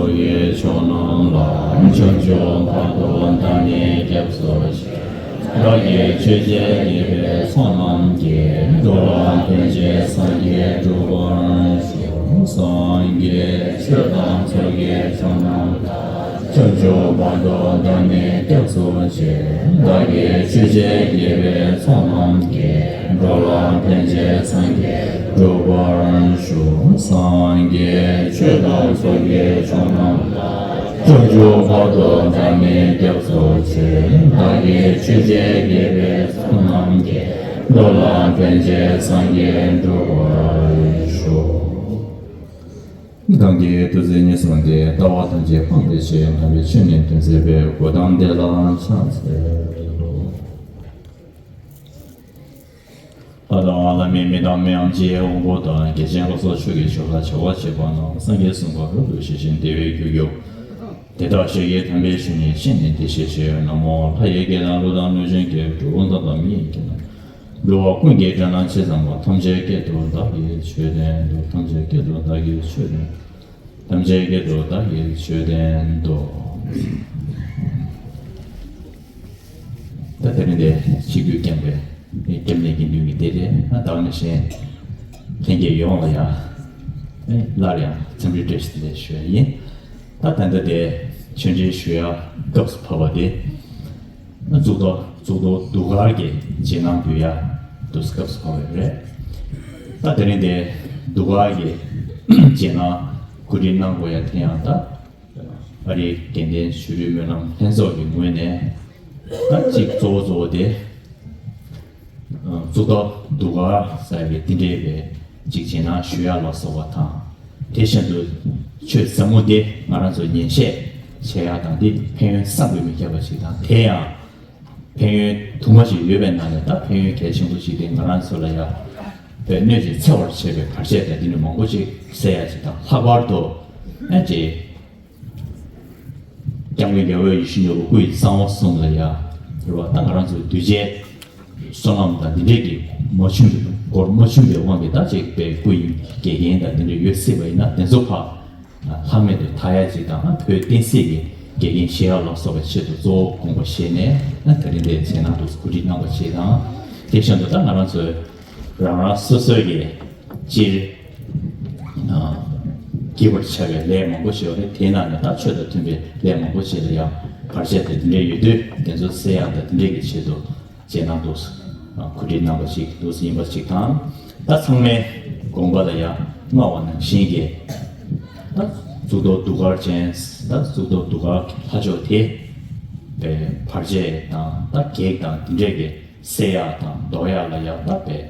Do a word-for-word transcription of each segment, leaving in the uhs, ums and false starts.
ཚོགས་ཀྱི་མཆོག་རྣམས་ལ། བྱང་ཆུབ་བར་དུ་བདག་ནི་སྐྱབས་སུ་མཆི། བདག་གིས་ཆོས་འཆད་བགྱིས་པའི་ཚོགས་རྣམས་ཀྱིས། འགྲོ་ལ་ཕན་ཕྱིར་སངས་རྒྱས་འགྲུབ་པར་ཤོག་སངས་རྒྱས་ཆོས་དང་ཚོགས་ཀྱི་མཆོག་རྣམས་ལ། བྱང་ཆུབ་བར་དུ་བདག་ནི་སྐྱབས་སུ་མཆི། བདག་གིས་ཆོས་འཆད་བགྱིས་པའི་ཚོགས་རྣམས་ཀྱིས། འགྲོ་ལ་ཕན་ཕྱིར་སངས་རྒྱས་འགྲུབ་པར་ཤོག་སངས་རྒྱས་ཆོས་དང་ཚོགས་ཀྱི་མཆོག་རྣམས་ལ། བྱང་ཆུབ་བར་དུ་བདག་ནི་སྐྱབས་སུ་མཆི། བདག་གིས་ཆོས་འཆད་བགྱིས་པའི་ཚོགས་རྣམས་ཀྱིས། འགྲོ་ལ་ཕན་ཕྱིར་སངས་རྒྱས་འགྲུབ་པར་ཤོག་གང་གིས་ཐུགས་བརྩེ་ཉེར་བཟུང་སྟེ། ལྟ་བ་ཐམས་ཅད་སྤང་བའི་ཕྱིར། དམ་པའི་ཆོས་ནི་སྟོན་མཛད་པའི། གཽ་ཏམ་དེ་ལ་ཕྱག་འཚལ་ལོ། ལྷ་དང་ལྷ་མིན་མི་དང་མིའམ་ཅིའི་དབང་པོ་དང་། རྒྱལ་ཆེན་ལ་སོགས་ཆོས་ཀྱི་མཆོག་ལ་བྱ་བ་བྱེད་པ་རྣམས། སངས་རྒྱས་གསུངས་པ་རབ་ཏུ་ཞི་ཞིང་བདེ་བའི་རྒྱུར་གྱུར། དེ་དག་ཞིང་གི་དམ་པའི་ཆོས་ཉིད་ཤེས་ནས་བདེ་གཤེགས་ཤིག་ན་མོ། ལྷ་ཡི་སྐད་དང་ཀླུ་དང་གནོད་སྦྱིན་སྐད། གྲུལ་བུམ་དག་དང་མི་ཡི་སྐད་རྣམས། འགྲོ་བ་ཀུན་གྱི་སྒྲ་རྣམས་ཇི་ཙམ་པ། ཐམས་ཅད་སྐད་དུ་བདག་གིས་ཆོས་བསྟན་ཏོ། ཐམས་ཅད་སྐད་དུ་བདག་གིས་ཆོས་བསྟན། ཐམས་ཅད་སྐད་དུ་བདག་གིས་ཆོས་བསྟན་ཏོ། ད་དེ་རིང་འདི་ཆིབས་བསྒྱུར་བསྐྱངས་པའི་སྐྱབས་གནས་དགེ་འདུན་གྱི་སྡེ་ལས་ད་ག་ནང་བཞིན་ལྷན་རྒྱས་ཡོངས་ལ་ཡང་སླར་ཡང་འཚམས་འདྲི་བཀྲ་ཤིས་བདེ་ལེགས་ཞུ་ཡ་ཡིན། ད་ད་ལྟ་དེ་ཆོས་འབྲེལ་ཞུ་ཡ་སྐབས་སུ་བབས་པ་དེ། གཙུག་ཏོར་གཙུག་ཏོར་གདུགས་དཀར་གྱི་རྗེས་གནང་ཕུལ་ཡ་དུས་སྐབས་སུ་བབས་ཡོད་རེད། ད་དེ་རིང་དེ་གདུགས་དཀར་གྱི་རྗེས་གནང་གོ་སྒྲིག་གནང་དགོས་ཡ་དེ་ཡང་ད་ཨ་རིའི་དགེ་ལྡན་ཆོས་རིག་སྨོན་ལམ་ལྷན་ཚོགས་ཀྱི་ངོས་ནས་ད་གཅིག་གཙོ་བོ་གཙོ་བོ་དེ་གཙུག་ཏོར་གདུགས་དཀར་ཟེར་བའི་དེ་འདྲའི་བའི་གཅིག་རྗེས་གནང་ཞུ་ཡ་ལ་སོགས་པ་དང་། དེ་བཞིན་དུ་ཆོས་ཟབ་མོ་འདི་ང་རང་ཚོ་ཉན་བཤད་བྱེད་ཡ་དང་འདི་ཕན་ཡོན་བསམ་གྱིས་མི་ཁྱབ་པ་ཞིག་དང་། དེ་ཡང་ཕན་ཡོན་དུ་མ་ཞིག་ཡོད་པའི་ནང་ནས་ད་ཕན་ཡོན་གལ་ཆེན་པོ་ཞིག་དེ་ང་རང་ཚོ་ལ་ཡ་བའི་སྣོད་ཅིག་འཚེ་བར་བྱེད་པའི་བར་ཆད་དང་འདི་ནི་མང་པོ་ཞིག་སེལ་ཡ་ཞིག་དང་། ལྷག་པར་དུ་ཨ་ཅེ་སྐྱབས་མགོན་རྒྱལ་བ་ཡིད་བཞིན་ནོར་བུ་སྐུ་ཡི་གསང་བ་གསུམ་ལ་ཡ་རེད་བ། ད་ང་རང་ཚོའི་གདུལ་བྱའི་བསོད་ནམས་དང་འདི་འདྲས་ཀྱི་མ་བྱུང་བའི་སྒོར་མ་བྱུང་བའི་དབང་གིས་ད་ཅིག་པའི་སྐུ་ཡི་དགེ་རྒན་དང་འདི་འདྲས་ཡོད་སྲིད་པ་ཡིན་ན། དེ་ཚོ་ཕར་ལྷག་མེད་དུ་དག་ཡ་ཅིག་དང་། བོད་བསྟན་སྲིད་ཀྱི་དགེ་རྒན་བཞེས་ཡ་ལ་སོགས་པའི་ཆེད་དུ་གཙོ་བོ་དགོངས་པ་བཞེས་ནས་ད་རིང་འདིར་མཛད་གནང་འདུག་གོ་སྒྲིག་གནང་བ་ཞིག་དང་། དེ་བཞིན་དུ་ད་ང་རང་ཚོའི་རང་རང་སོ་སོའི་གི་སྤྱིར་བགྱིས་པར་བྱ་བའི་ལས་མང་པོ་ཞིག་ཡོད་རེད། དེའི་ནང་ནས་ད་ཆོས་དང་མཐུན་པའི་ལས་མང་པོ་ཞིག་ལ་ཡང་བར་ཆད་དང་དེ་འདྲས་ཡོད་དུས་དེ་ཚོ་སེལ་ཡག་དང་དེ་འདྲས་ཀྱི་ཆེད་དུ་མཛད་གནང་འདུག་གོ་སྒྲིག་གནང་བ་ཞིག་འདུག་ཡིན་པ་ཞིག་དང་། ད་ཚང་མའི་དགོངས་པ་ལ་ཡང་མངའ་བ་ནང་བཞིན་གྱི་ད་གཙུག་ཏོར་གདུགས་དཀར་ཅན། ད་གཙུག་ཏོར་གདུགས་དཀར་ལྷ་མཆོག་དེ་བར་ཆད་དང་ད་བགེགས་དང་དེ་འདྲས་ཀྱི་སེལ་ཡག་དང་ཟློག་ཡག་ལ་ཡང་ད་བས་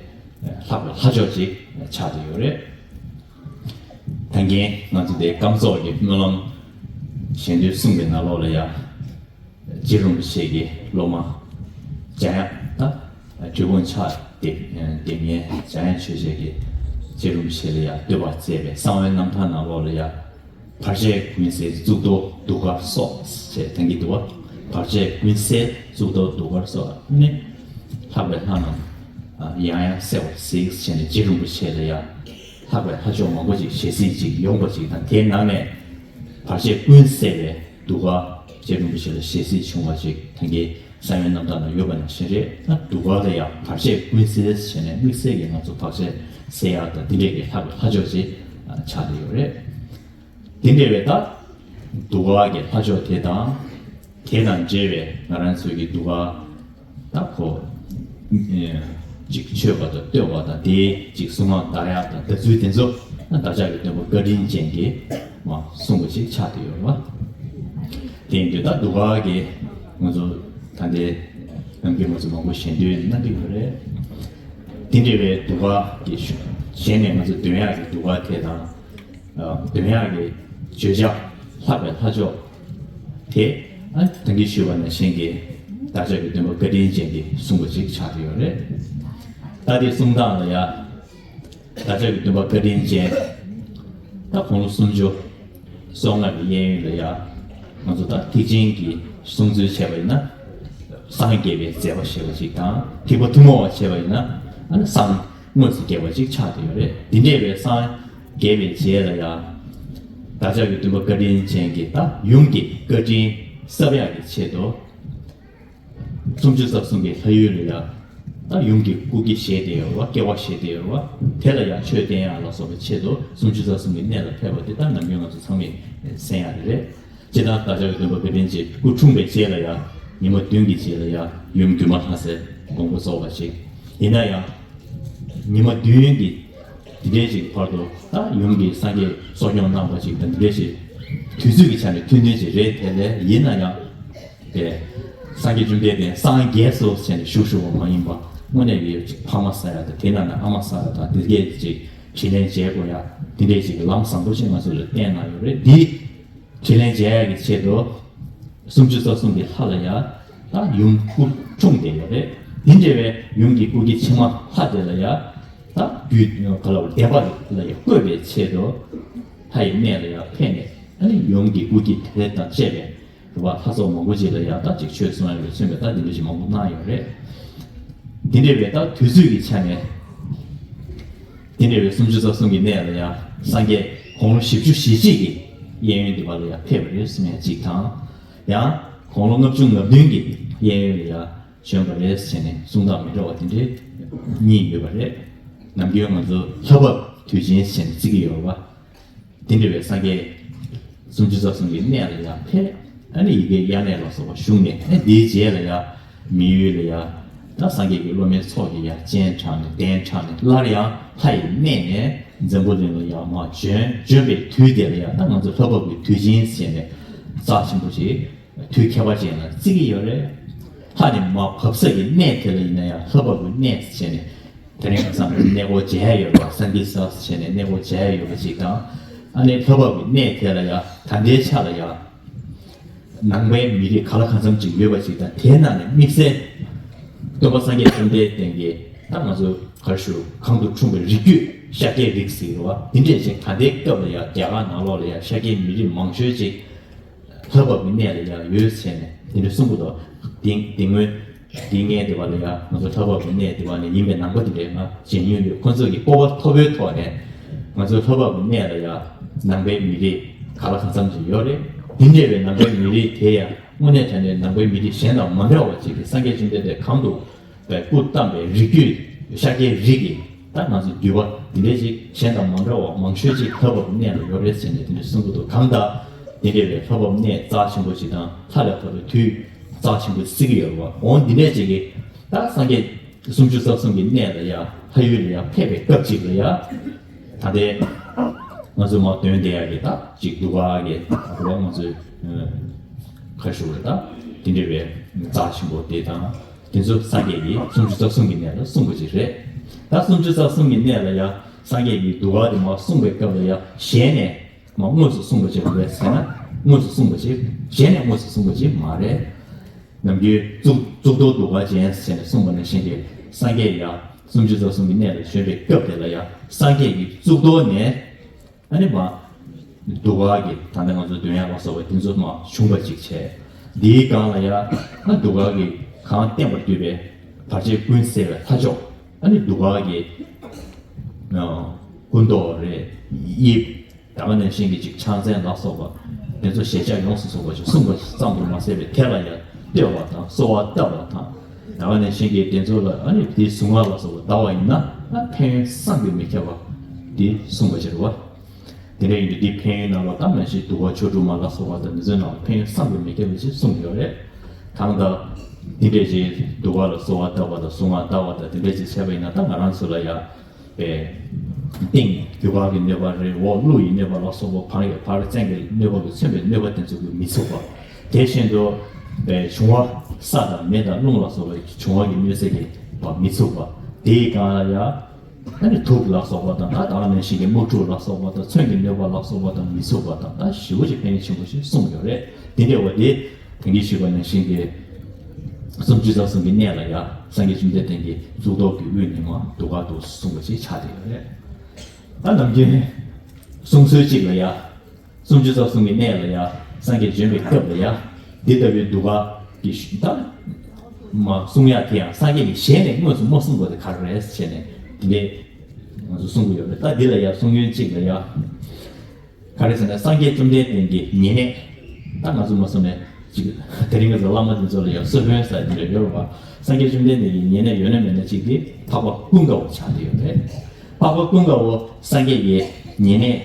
ལྷག་པའི་ལྷ་མཆོག་ཅིག་ཆགས་བསྡད་ཡོད་རེད། ད་གིན་ང་ཚོ་དེ་སྐམ་ཚོགས་ཀྱི་སྨོན་ལམ་གཞན་དོན་གསུམ་གྱི་ནང་ལོགས་ལ་ཡང་རྗེ་རིན་པོ་ཆེ་གི་སློབ་མ་འཇམ་དབྱངས་ད་འབྲས་སྤུངས་ཕྱག་འདེབས་འདེབས་མཁན་འཇམ་དབྱངས་ཆོས་རྗེ་གིས་རྗེ་རིན་པོ་ཆེ་ལ་ཡང་བསྟོད་པ་མཛད་པའི་གསང་བའི་རྣམ་ཐར་ནང་ལོགས་ལ་ཡང་། བར་ཆད་ཀུན་སེལ་གཙུག་ཏོར་གདུགས་དཀར་སོགས་ཞེས་དེང་གི་འདུག་བ། བར་ཆད་ཀུན་སེལ་གཙུག་ཏོར་གདུགས་དཀར་སོགས་ནི། ལྷག་པའི་ལྷ་རྣམས་ཡང་ཡང་གསལ་བར་གཟིགས་ཞེས་ནས་རྗེ་རིན་པོ་ཆེ་ལ་ཡང་ལྷག་པའི་ལྷ་མཆོག་མང་པོ་ཅིག་ཞལ་གཟིགས་ཅིག་ཡོང་བ་ཅིག་དང་། དེའི་ནང་ནས་བར་ཆད་ཀུན་སེལ་བའི་གདུགས་དཀར་རྗེ་རིན་པོ་ཆེ་ལ་ཞལ་གཟིགས་བྱུང་བ་ཅིག་དེང་གི་གསང་བའི་རྣམ་ཐར་ན་ཡོད་པ་ནང་བཞིན་རེད། ད་གདུགས་དཀར་ལ་ཡང་བར་ཆད་ཀུན་སེལ་ཞེས་ནས་དམིགས་བསལ་གྱི་ང་ཚོ་བར་ཆད་སེལ་ཡག་དང་འདི་འདྲས་ཀྱི་ལྷག་པའི་ལྷ་མཆོག་ཅིག་ཆགས་བསྡད་ཡོད་རེད། དེ་འདྲ་བའི་ད་གདུགས་དཀར་གྱི་ལྷ་མཆོག་དེ་དང་། དེ་དང་འབྲེལ་བའི་ང་རང་ཚོའི་གི་གདུགས་དཀར་ད་ཁོ་ཅིག་མཆོད་པ་དང་བསྟོད་པ་དང་། དེའི་ཅིག་གཟུངས་སྔགས་བཟླ་ཡག་དང་བཟླ་ཚུལ་དེ་ཚོ་བདག་ཅག་གི་སྟོན་པ་བཀའ་དྲིན་ཅན་གྱིས་མ་གསུངས་པ་ཅིག་ཆགས་བསྡད་ཡོད་རེད་བ། དེ་ཡིན་དུས་ད་གདུགས་དཀར་གྱི་ང་ཚོ་ད་ལྟའི་ནམ་རྒྱུན་ང་ཚོ་མང་པོ་ཞལ་འདོན་གནང་གི་ཡོད་རེད། དེ་འདྲ་བའི་གདུགས་དཀར་གྱི་གཞན་ནས་ང་ཚོ་འདོན་ཡག་གི་གདུགས་དཀར་དེ་དང་། འདོན་ཡག་གི་བརྗོད་བྱ་ལྷག་པའི་ལྷ་མཆོག་དེ། ད་གིན་ཞུས་པ་ནང་བཞིན་གྱི་བདག་ཅག་གི་སྟོན་པ་བཀའ་དྲིན་ཅན་གྱིས་གསུངས་པ་ཅིག་ཆགས་ཀྱི་ཡོད་རེད། ད་དེ་གསུང་སྟངས་ལ་ཡ། བདག་ཅག་གི་སྟོན་པ་བཀའ་དྲིན་ཅན། ད་དགུང་ལོ་སུམ་ཅུ་སོ་ལྔ་གི་གཡས་གཡོན་ལ་ཡ། ང་ཚོ་ད་ཐེག་ཆེན་གྱི་གསུང་ཚུལ་བྱས་པ་ཡིན་ན། སངས་རྒྱས་པའི་མཛད་པ་ཞེས་པ་ཅིག་དང་། ཐེག་པ་ཐུན་མོང་བ་བྱས་པ་ཡིན་ན། ཨ་ནི་སངས་དངོས་སུ་རྒྱས་པ་ཅིག་ཆགས་བསྡད་ཡོད་རེད། འདི་འདྲ་བའི་སངས་རྒྱས་པའི་རྗེས་ལ་ཡང་ བདག་ཅག་གི་སྟོན་པ་བཀའ་དྲིན་ཅན་གྱི་ད་ཡུམ་གྱི་བཀའ་དྲིན་གསབ་ཡག་གི་ཆེད་དུ། སུམ་ཅུ་རྩ་གསུམ་གྱི་ལྷ་ཡུལ་ལ་ཡང་ད་ཡུམ་གྱི་སྐུ་སྐྱེ་བཞེས་ཏེ་ཡོད་རེད་བ། སྐྱེ་བ་བཞེས་ཏེ་ཡོད་རེད་བ། དེ་ལ་ཡང་ཆོས་བསྟན་ཡག་ལ་སོགས་པའི་ཆེད་དུ་སུམ་ཅུ་རྩ་གསུམ་གྱི་གནས་ལ་ཕེབས་པ་དེ་ད་ནམ་རྒྱུན་ང་ཚོ་ཚང་མས་གསན་ཡག་དེ་རེད། སྤྱིར་བཏང་བདག་ཅག་གི་སྟོན་པ་བཀའ་དྲིན་ཅན་སྐུ་འཁྲུངས་པའི་རྗེས་ལ་ཡང་ཉི་མ་བདུན་གྱི་རྗེས་ལ་ཡང་ཡུམ་སྒྱུ་མ་ལྷ་སའི་དགོངས་པ་རྫོགས་པ་ཞིག་ཡིན་ན་ཡང་། ཉི་མ་བདུན་གྱི་དེ་འདྲའི་ཞིག་བར་དུ་ད་ཡུམ་གྱིས་སངས་རྒྱས་གསོ་སྐྱོང་གནང་བ་ཞིག་དང་། དེ་འདྲའི་ཞིག་དུས་ཚོད་ཀྱི་ཆ་ནས་ཐུང་ཐུང་ཞིག་རེད། དེ་ལས་ཡིན་ན་ཡང་དེ་སངས་རྒྱས་བཅོམ་ལྡན་འདས་སངས་རྒྱས་སུ་བྱས་ནས་བཞུགས་བཞུགས་པ་མ་ཡིན་པ། དངོས་གནས་ཀྱི་ཅིག་ཕ་མ་ཟེར་ཡག་དང་། དེ་ནང་ནས་ཨ་མ་ཟེར་ཡག་དང་། དེ་གས་ཅིག་དྲིན་ལན་འཇལ་དགོས་ཡག་དེ་འདྲའི་ཞིག་ལམ་བཟང་པོ་ཞིག་ང་ཚོ་ལ་བསྟན་གནང་ཡོད་རེད། འདི་དྲིན་ལན་འཇལ་ཡག་གི་ཆེད་དུ་སུམ་ཅུ་རྩ་གསུམ་གྱི་ལྷ་ལ་ཡང་ད་ཡུམ་སྐུ་འཁྲུངས་བསྡད་ཡོད་རེད། དེ་འདྲ་བའི་ཡུམ་གྱི་སྐུ་སྐྱེ་ཕྱི་མ་ལྷ་དེ་ལ་ཡང་ད་རྒྱུད་ག་ལ་བ་བདེན་པ་ལ་ཡང་བཀོད་པའི་ཆེད་དུ་ལྷ་ཡི་གནས་ལ་ཡང་ཕེབས་ནས། ཨ་ནི་ཡུམ་གྱི་སྐུ་སྐྱེ་དེ་དང་བཅས་པའི་རེད་བ། ལྷ་ཚོགས་མང་པོ་ཅིག་ལ་ཡང་ད་ཅིག་ཆོས་གསུང་ཡག་ལ་མཚོན་པའི་ད་དེ་འདྲ་ཞིག་མང་པོ་གནང་ཡོད་རེད། དེ་འདྲ་བའི་ད་དུས་ཚོད་ཀྱི་ཆ་ནས། དེ་འདྲ་བའི་སུམ་ཅུ་རྩ་གསུམ་གྱི་གནས་ལ་ཡང་སངས་རྒྱས་དགུང་ལོ་བཞི་བཅུ་ཞེ་གཅིག་གི་གཡས་གཡོན་དེ་བ་ལ་ཡང་ཕེབས་པ་རེད་གསུང་ཡག་གཅིག་དང་། ཡང་དགུང་ལོ་ལྔ་བཅུ་ང་བདུན་གྱི་གཡས་གཡོན་ལ་ཡང་བྱོན་པ་རེད་ཟེར་ནས་གསུང་སྟངས་མི་འདྲ་བ་དེ་འདྲ་གཉིས་ཡོད་པ་རེད། ནམ་རྒྱུན་ང་ཚོ་ལྷ་བབས་དུས་ཆེན་ཟེར་ནས་བརྩི་གི་ཡོད་རེད་བ། དེ་འདྲ་བའི་སངས་རྒྱས་སུམ་ཅུ་རྩ་གསུམ་གྱི་གནས་ལ་ཡང་ཕེབས། ཨ་ནི་ཡི་གེ་དབྱར་གནས་ལ་སོགས་པ་བཞུགས་ནས། ཨ་ནི་དེའི་རྗེས་ལ་ཡང་མི་ཡུལ་ལ་ཡང་ད་སངས་རྒྱས་ཀྱི་སློབ་མའི་ཚོགས་ཀྱིས་ཡང་སྤྱན་དྲངས་ནས་གདན་དྲངས་ནས། སླར་ཡང་ལྷ་ཡི་གནས་ནས་འཛམ་བུ་གླིང་ལ་ཡང་མར་བྱོན། བྱོན་པའི་དུས་དེ་ལ་ཡང་ད་ང་ཚོ་ལྷ་བབས་ཀྱི་དུས་ཆེན་ཟེར་ནས་རྩ་ཆེན་པོ་ཞིག་དུས་ཁྱད་པར་ཅན་ལ་བརྩི་གི་ཡོད་རེད། ལྷ་ནི་མར་བབས་ས་གི་གནས་དེ་ལ་ཡིན་ན་ཡང་ལྷ་བབས་ཀྱི་གནས་ཟེར་ནས། དེ་རིང་ཁ་སང་གནས་སྐོར་མཇལ་ཡོད་པ། སན་ཏི་ས་བྱས་ནས་གནས་སྐོར་མཇལ་ཡོད་པ་ཅིག་དང་། ཨ་ནི་ལྷ་བབས་ཀྱི་གནས་དེ་ལ་ཡང་ད་ལྟའི་ཆ་ལ་ཡང་ནང་པའི་མི་རིགས་ག་ལ་གང་འཚམ་ཅིག་ཡོད་པ་ཅིག་དང་། དེའི་ནང་ནས་དམིགས་བསལ་སྟོན་པ་སངས་རྒྱས་བཅོམ་ལྡན་འདས་ཀྱིས་ད་ང་ཚོ་ག་རེ་ཞུ། གང་དུ་འཁྲུངས་པའི་རིགས་རྒྱུད་ཤཱཀྱའི་རིགས་ཟེར་གྱི་རེད་བ། དེ་འདྲས་ཅིག་ད་ལྟའི་སྐབས་ལ་ཡང་རྒྱ་གར་ནང་ལོགས་ལ་ཡང་ཤཱཀྱའི་མི་རིགས་མང་ཤོས་ཅིག་ལྷ་བབས་ཀྱི་གནས་ལ་ཡང་ཡོད་ཟེར་ནས་དེ་འདྲ་གསུང་གི་འདུག་དེ་དེ་སྔོན་དེ་སྔའི་དེ་བ་ལ་ཡང་ང་ཚོ་ལྷ་བབས་ཀྱི་གནས་དེ་བ་ནས་ཡིན་པའི་ནང་པ་དེ་འདྲས་ང་མཇལ་མྱོང་ཡོད། ཁོ་ཚོ་གི་སྤོབས་པ་མཐོ་པོའི་ཐོག་ནས་ང་ཚོ་ལྷ་བབས་ཀྱི་གནས་ལ་ཡང་ནང་པའི་མི་རིགས་ག་ལ་གང་འཚམ་ཅིག་ཡོད་རེད། དེ་འདྲས་བའི་ནང་པའི་མི་རིགས་དེ་ཡང་དངོས་གནས་དྲང་གནས་ནང་པའི་མི་རིགས་གཞན་དང་མ་འདྲ་བ་ཅིག་གི་སངས་རྒྱས་བཅོམ་ལྡན་འདས་གང་དུ་བའི་སྐུ་བལྟམས་པའི་རིགས་རྒྱུད་ཤཱཀྱའི་རིགས་ཀྱི་ད་ང་ཚོ་འདུས་པ་འདི་འདྲའི་ཅིག་གཞན་དང་མ་འདྲ་བ་མང་ཤོས་ཅིག་ལྷ་བབས་གནས་ལ་ཡོད་རེད་ཟེར་ནས་དེ་འདྲ་གསུང་གི་འདུག་གང་ལྟར་དེ་འདྲ་བའི་ལྷ་བབས་གནས་རྩ་ཆེན་པོ་ཅིག་དང་། ལྷ་ལ་བབས་པའི་དུས་རྩ་ཆེན་པོ་བརྩི་གི་ཡོད་རེད་བ། འོ་འདི་འདྲས་ཅིག་གི་ད་སངས་རྒྱས་སུམ་ཅུ་རྩ་གསུམ་གྱི་གནས་ལ་ཡང་ལྷ་ཡུལ་ལ་ཡང་ཕེབས་པའི་སྐབས་ཅིག་ལ་ཡང་ད་ལྟའི་ང་ཚོ་མར་འདོན་བསྡད་ཡག་གི་ད་ཅིག་འདུ་ཁང་གི་རེད་བ། ང་ཚོའི་ཁ་ཤོར་བའི་ད་དེ་འདྲ་བའི་རྩ་ཆེན་པོ་དེ་དང་། དེ་ཚོ་སངས་རྒྱས་ཀྱིས་སུམ་ཅུ་རྩ་གསུམ་གྱི་གནས་ལ་གསུངས་པ་ཅིག་རེད། ད་སུམ་ཅུ་རྩ་གསུམ་གྱི་གནས་ལ་ཡང་སངས་རྒྱས་ཀྱིས་འདུ་ཁང་དེ་མར་གསུངས་པའི་སྐབས་ལ་ཡང་ཞལ་ནས་མར་དངོས་སུ་གསུངས་པ་ཅིག་རེད་ཟེར་ན། དངོས་སུ་གསུངས་པ་ཅིག་ཞལ་ནས་དངོས་སུ་གསུངས་པ་ཅིག་མ་རེད། ནམ་རྒྱུན་གཙུག་གཙུག་ཏོར་འདུ་ཁང་ཅན་ཟེར་ནས་གསུངས་པ་ནང་བཞིན་གྱི་སངས་རྒྱས་ཡང་སུམ་ཅུ་རྩ་གསུམ་གྱི་གནས་ལ་བྱོན་པའི་སྐབས་དེ་ལ་ཡང་སངས་རྒྱས་ཀྱི་གཙུག་ཏོར་ནས། ཨ་ནི་མར་འདུ་ཁང་གི་ད་ལྟ་ང་ཚོ་འདོན་ཡག་ལ་སོགས་པ་དེ་ཚོ་མར་བྱུང་བ་ཅིག་བྱས། འདིའི་སྒང་ལ་ཡང་ཨ་འདུ་ཁང་གི་གང་བརྟེན་པར་གྱུར་པའི་བར་ཆད་ཀུན་སེལ་བའི་ལྷ་མཆོག་ཨ་ནི་འདུ་ཁང་གི་སྐུ་མདོག་རེད། དབྱིབས་ད་ག་ནང་བཞིན་གྱི་ཅིག་ཕྱག་མཚན་ལ་སོགས་པ་དེ་ཚོ་ཞལ་ཆད་ཡོངས་སུ་རྫོགས་པ་ཅིག་གསུངས་པ་ཙམ་དུ་མ་ཟད་པའི་དེ་ལ་ཡང་བསྟོད་པ་དང་གསོལ་བ་བཏབ་པ་དང་། ད་ག་ནང་བཞིན་གྱི་དེ་ཚོ་ལ་ཨ་ནི་དེའི་གཟུངས་སྔགས་ལ་སོགས་པ་བཟླས་པ་ཡིན་ན་ཨ་ཕན་ཡོན་བསམ་གྱིས་མི་ཁྱབ་པ་དེ་གསུངས་པ་ཅིག་རེད་བ། དེ་འདྲ་ཡིན་དུས་འདི་ཕན་ཡོན་ནང་ལ་ད་ནང་བཞིན་འདུ་ཁང་ཆོ་འཕྲུལ་མ་ལ་སོགས་པ་དང་དེ་ཚོའི་ནང་ལ་ཕན་ཡོན་བསམ་གྱིས་མི་ཁྱབ་པ་ཞིག་གསུངས་ཡོད་རེད། གང་ལྟར་འདི་འདྲས་ཅིག་འདུ་ཁང་ལ་གསོལ་བ་བཏབ་པ་དང་གཟུངས་སྔགས་བཟླས་པ་དང་དེ་འདྲས་ཅིག་བྱས་པ་ཡིན་ན་ད་ང་རང་ཚོ་ལ་ཡང་པའི་སྟེང་རྒྱུ་སྐར་གྱི་གནོད་པ་རེད། འོག་ཀླུ་ཡི་གནོད་པ་ལ་སོགས་པ། བར་བར་བཙན་གྱི་གནོད་པ་གིས་མཚོན་པའི་གནོད་པ་དེ་ཚོ་གིས་མི་ཚུགས་པ། དེ་བཞིན་དུ་པའི་འབྱུང་བ་ས་དང་མེ་དང་རླུང་ལ་སོགས་པའི་འབྱུང་བ་གི་གནོད་འཚེ་གིས་མི་ཚུགས་པ། དེའི་སྒང་ལ་ཡང་། ཨ་ནི་དུག་ལ་སོགས་པ་དང་། ད་ད་ག་ནང་བཞིན་གྱི་དམག་འཁྲུག་ལ་སོགས་པ་དང་། མཚོན་གྱི་གནོད་པ་ལ་སོགས་པ་དང་མི་ཚུགས་པ་དང་། ད་ཞེ་པོ་ཅིག་ཕན་ཡོན་ཆེན་པོ་ཞིག་གསུངས་ཡོད་རེད། དེ་འདྲ་བ་དེ་དེང་གི་ཞུས་པ་ནང་བཞིན་གྱི་སུམ་ཅུ་རྩ་གསུམ་གྱི་གནས་ལ་ཡང་སངས་རྒྱས་བཅོམ་ལྡན་འདས་ཀྱི་གཙུག་ཏོར་གྱི་དབུས་ནས་མར་འདུ་ཁང་དུ་གསུངས་པ་ཞིག་ཆགས་བསྡད་ཡོད་རེད། ད་ནམ་རྒྱུན་གསུང་སྲོལ་གཅིག་ལ་ཡང་། སུམ་ཅུ་རྩ་གསུམ་གྱི་གནས་ལ་ཡང་སངས་རྒྱས་བྱོན་པའི་སྐབས་ལ་ཡང་འདི་ལྟ་བུའི་འདུ་ཁང་གི་ཞུ་ད་མ་གསུང་ཡག་དེ་ཡང་སངས་རྒྱས་ཀྱི་ཞལ་ནས་དངོས་སུ་མ་གསུངས་པ་དེ་ག་རེ་རེད་ཟེར་ནས་དེ་འདྲས་ང་ཚོ་གསུང་གི་ཡོད་རེད། ད་འདི་ལ་ཡང་གསུང་ཡོན་གཅིག་ལ་ཡང་ ག་རེ་ཟེར་ན་སངས་རྒྱས་བཅོམ་ལྡན་འདས་ཀྱི་ཉེ་གནས། ད་ང་ཚོ་མ་སོང་ནས་ཅིག་དེ་རིང་གི་བླ་མ་དེ་ཚོ་ལ་ཡང་གསོལ་དཔོན་ཟེར་གྱི་རེད་ཡོད་རེད་པ། སངས་རྒྱས་བཅོམ་ལྡན་འདས་ཀྱི་ཉེ་གནས་ཡོད་ན་མེད་ན་གཅིག་དེ་འཕགས་པ་ཀུན་དགའ་བོ་ཆགས་བསྡད་ཡོད་རེད། འཕགས་པ་ཀུན་དགའ་བོ་སངས་རྒྱས་ཀྱི་ཉེ་གནས་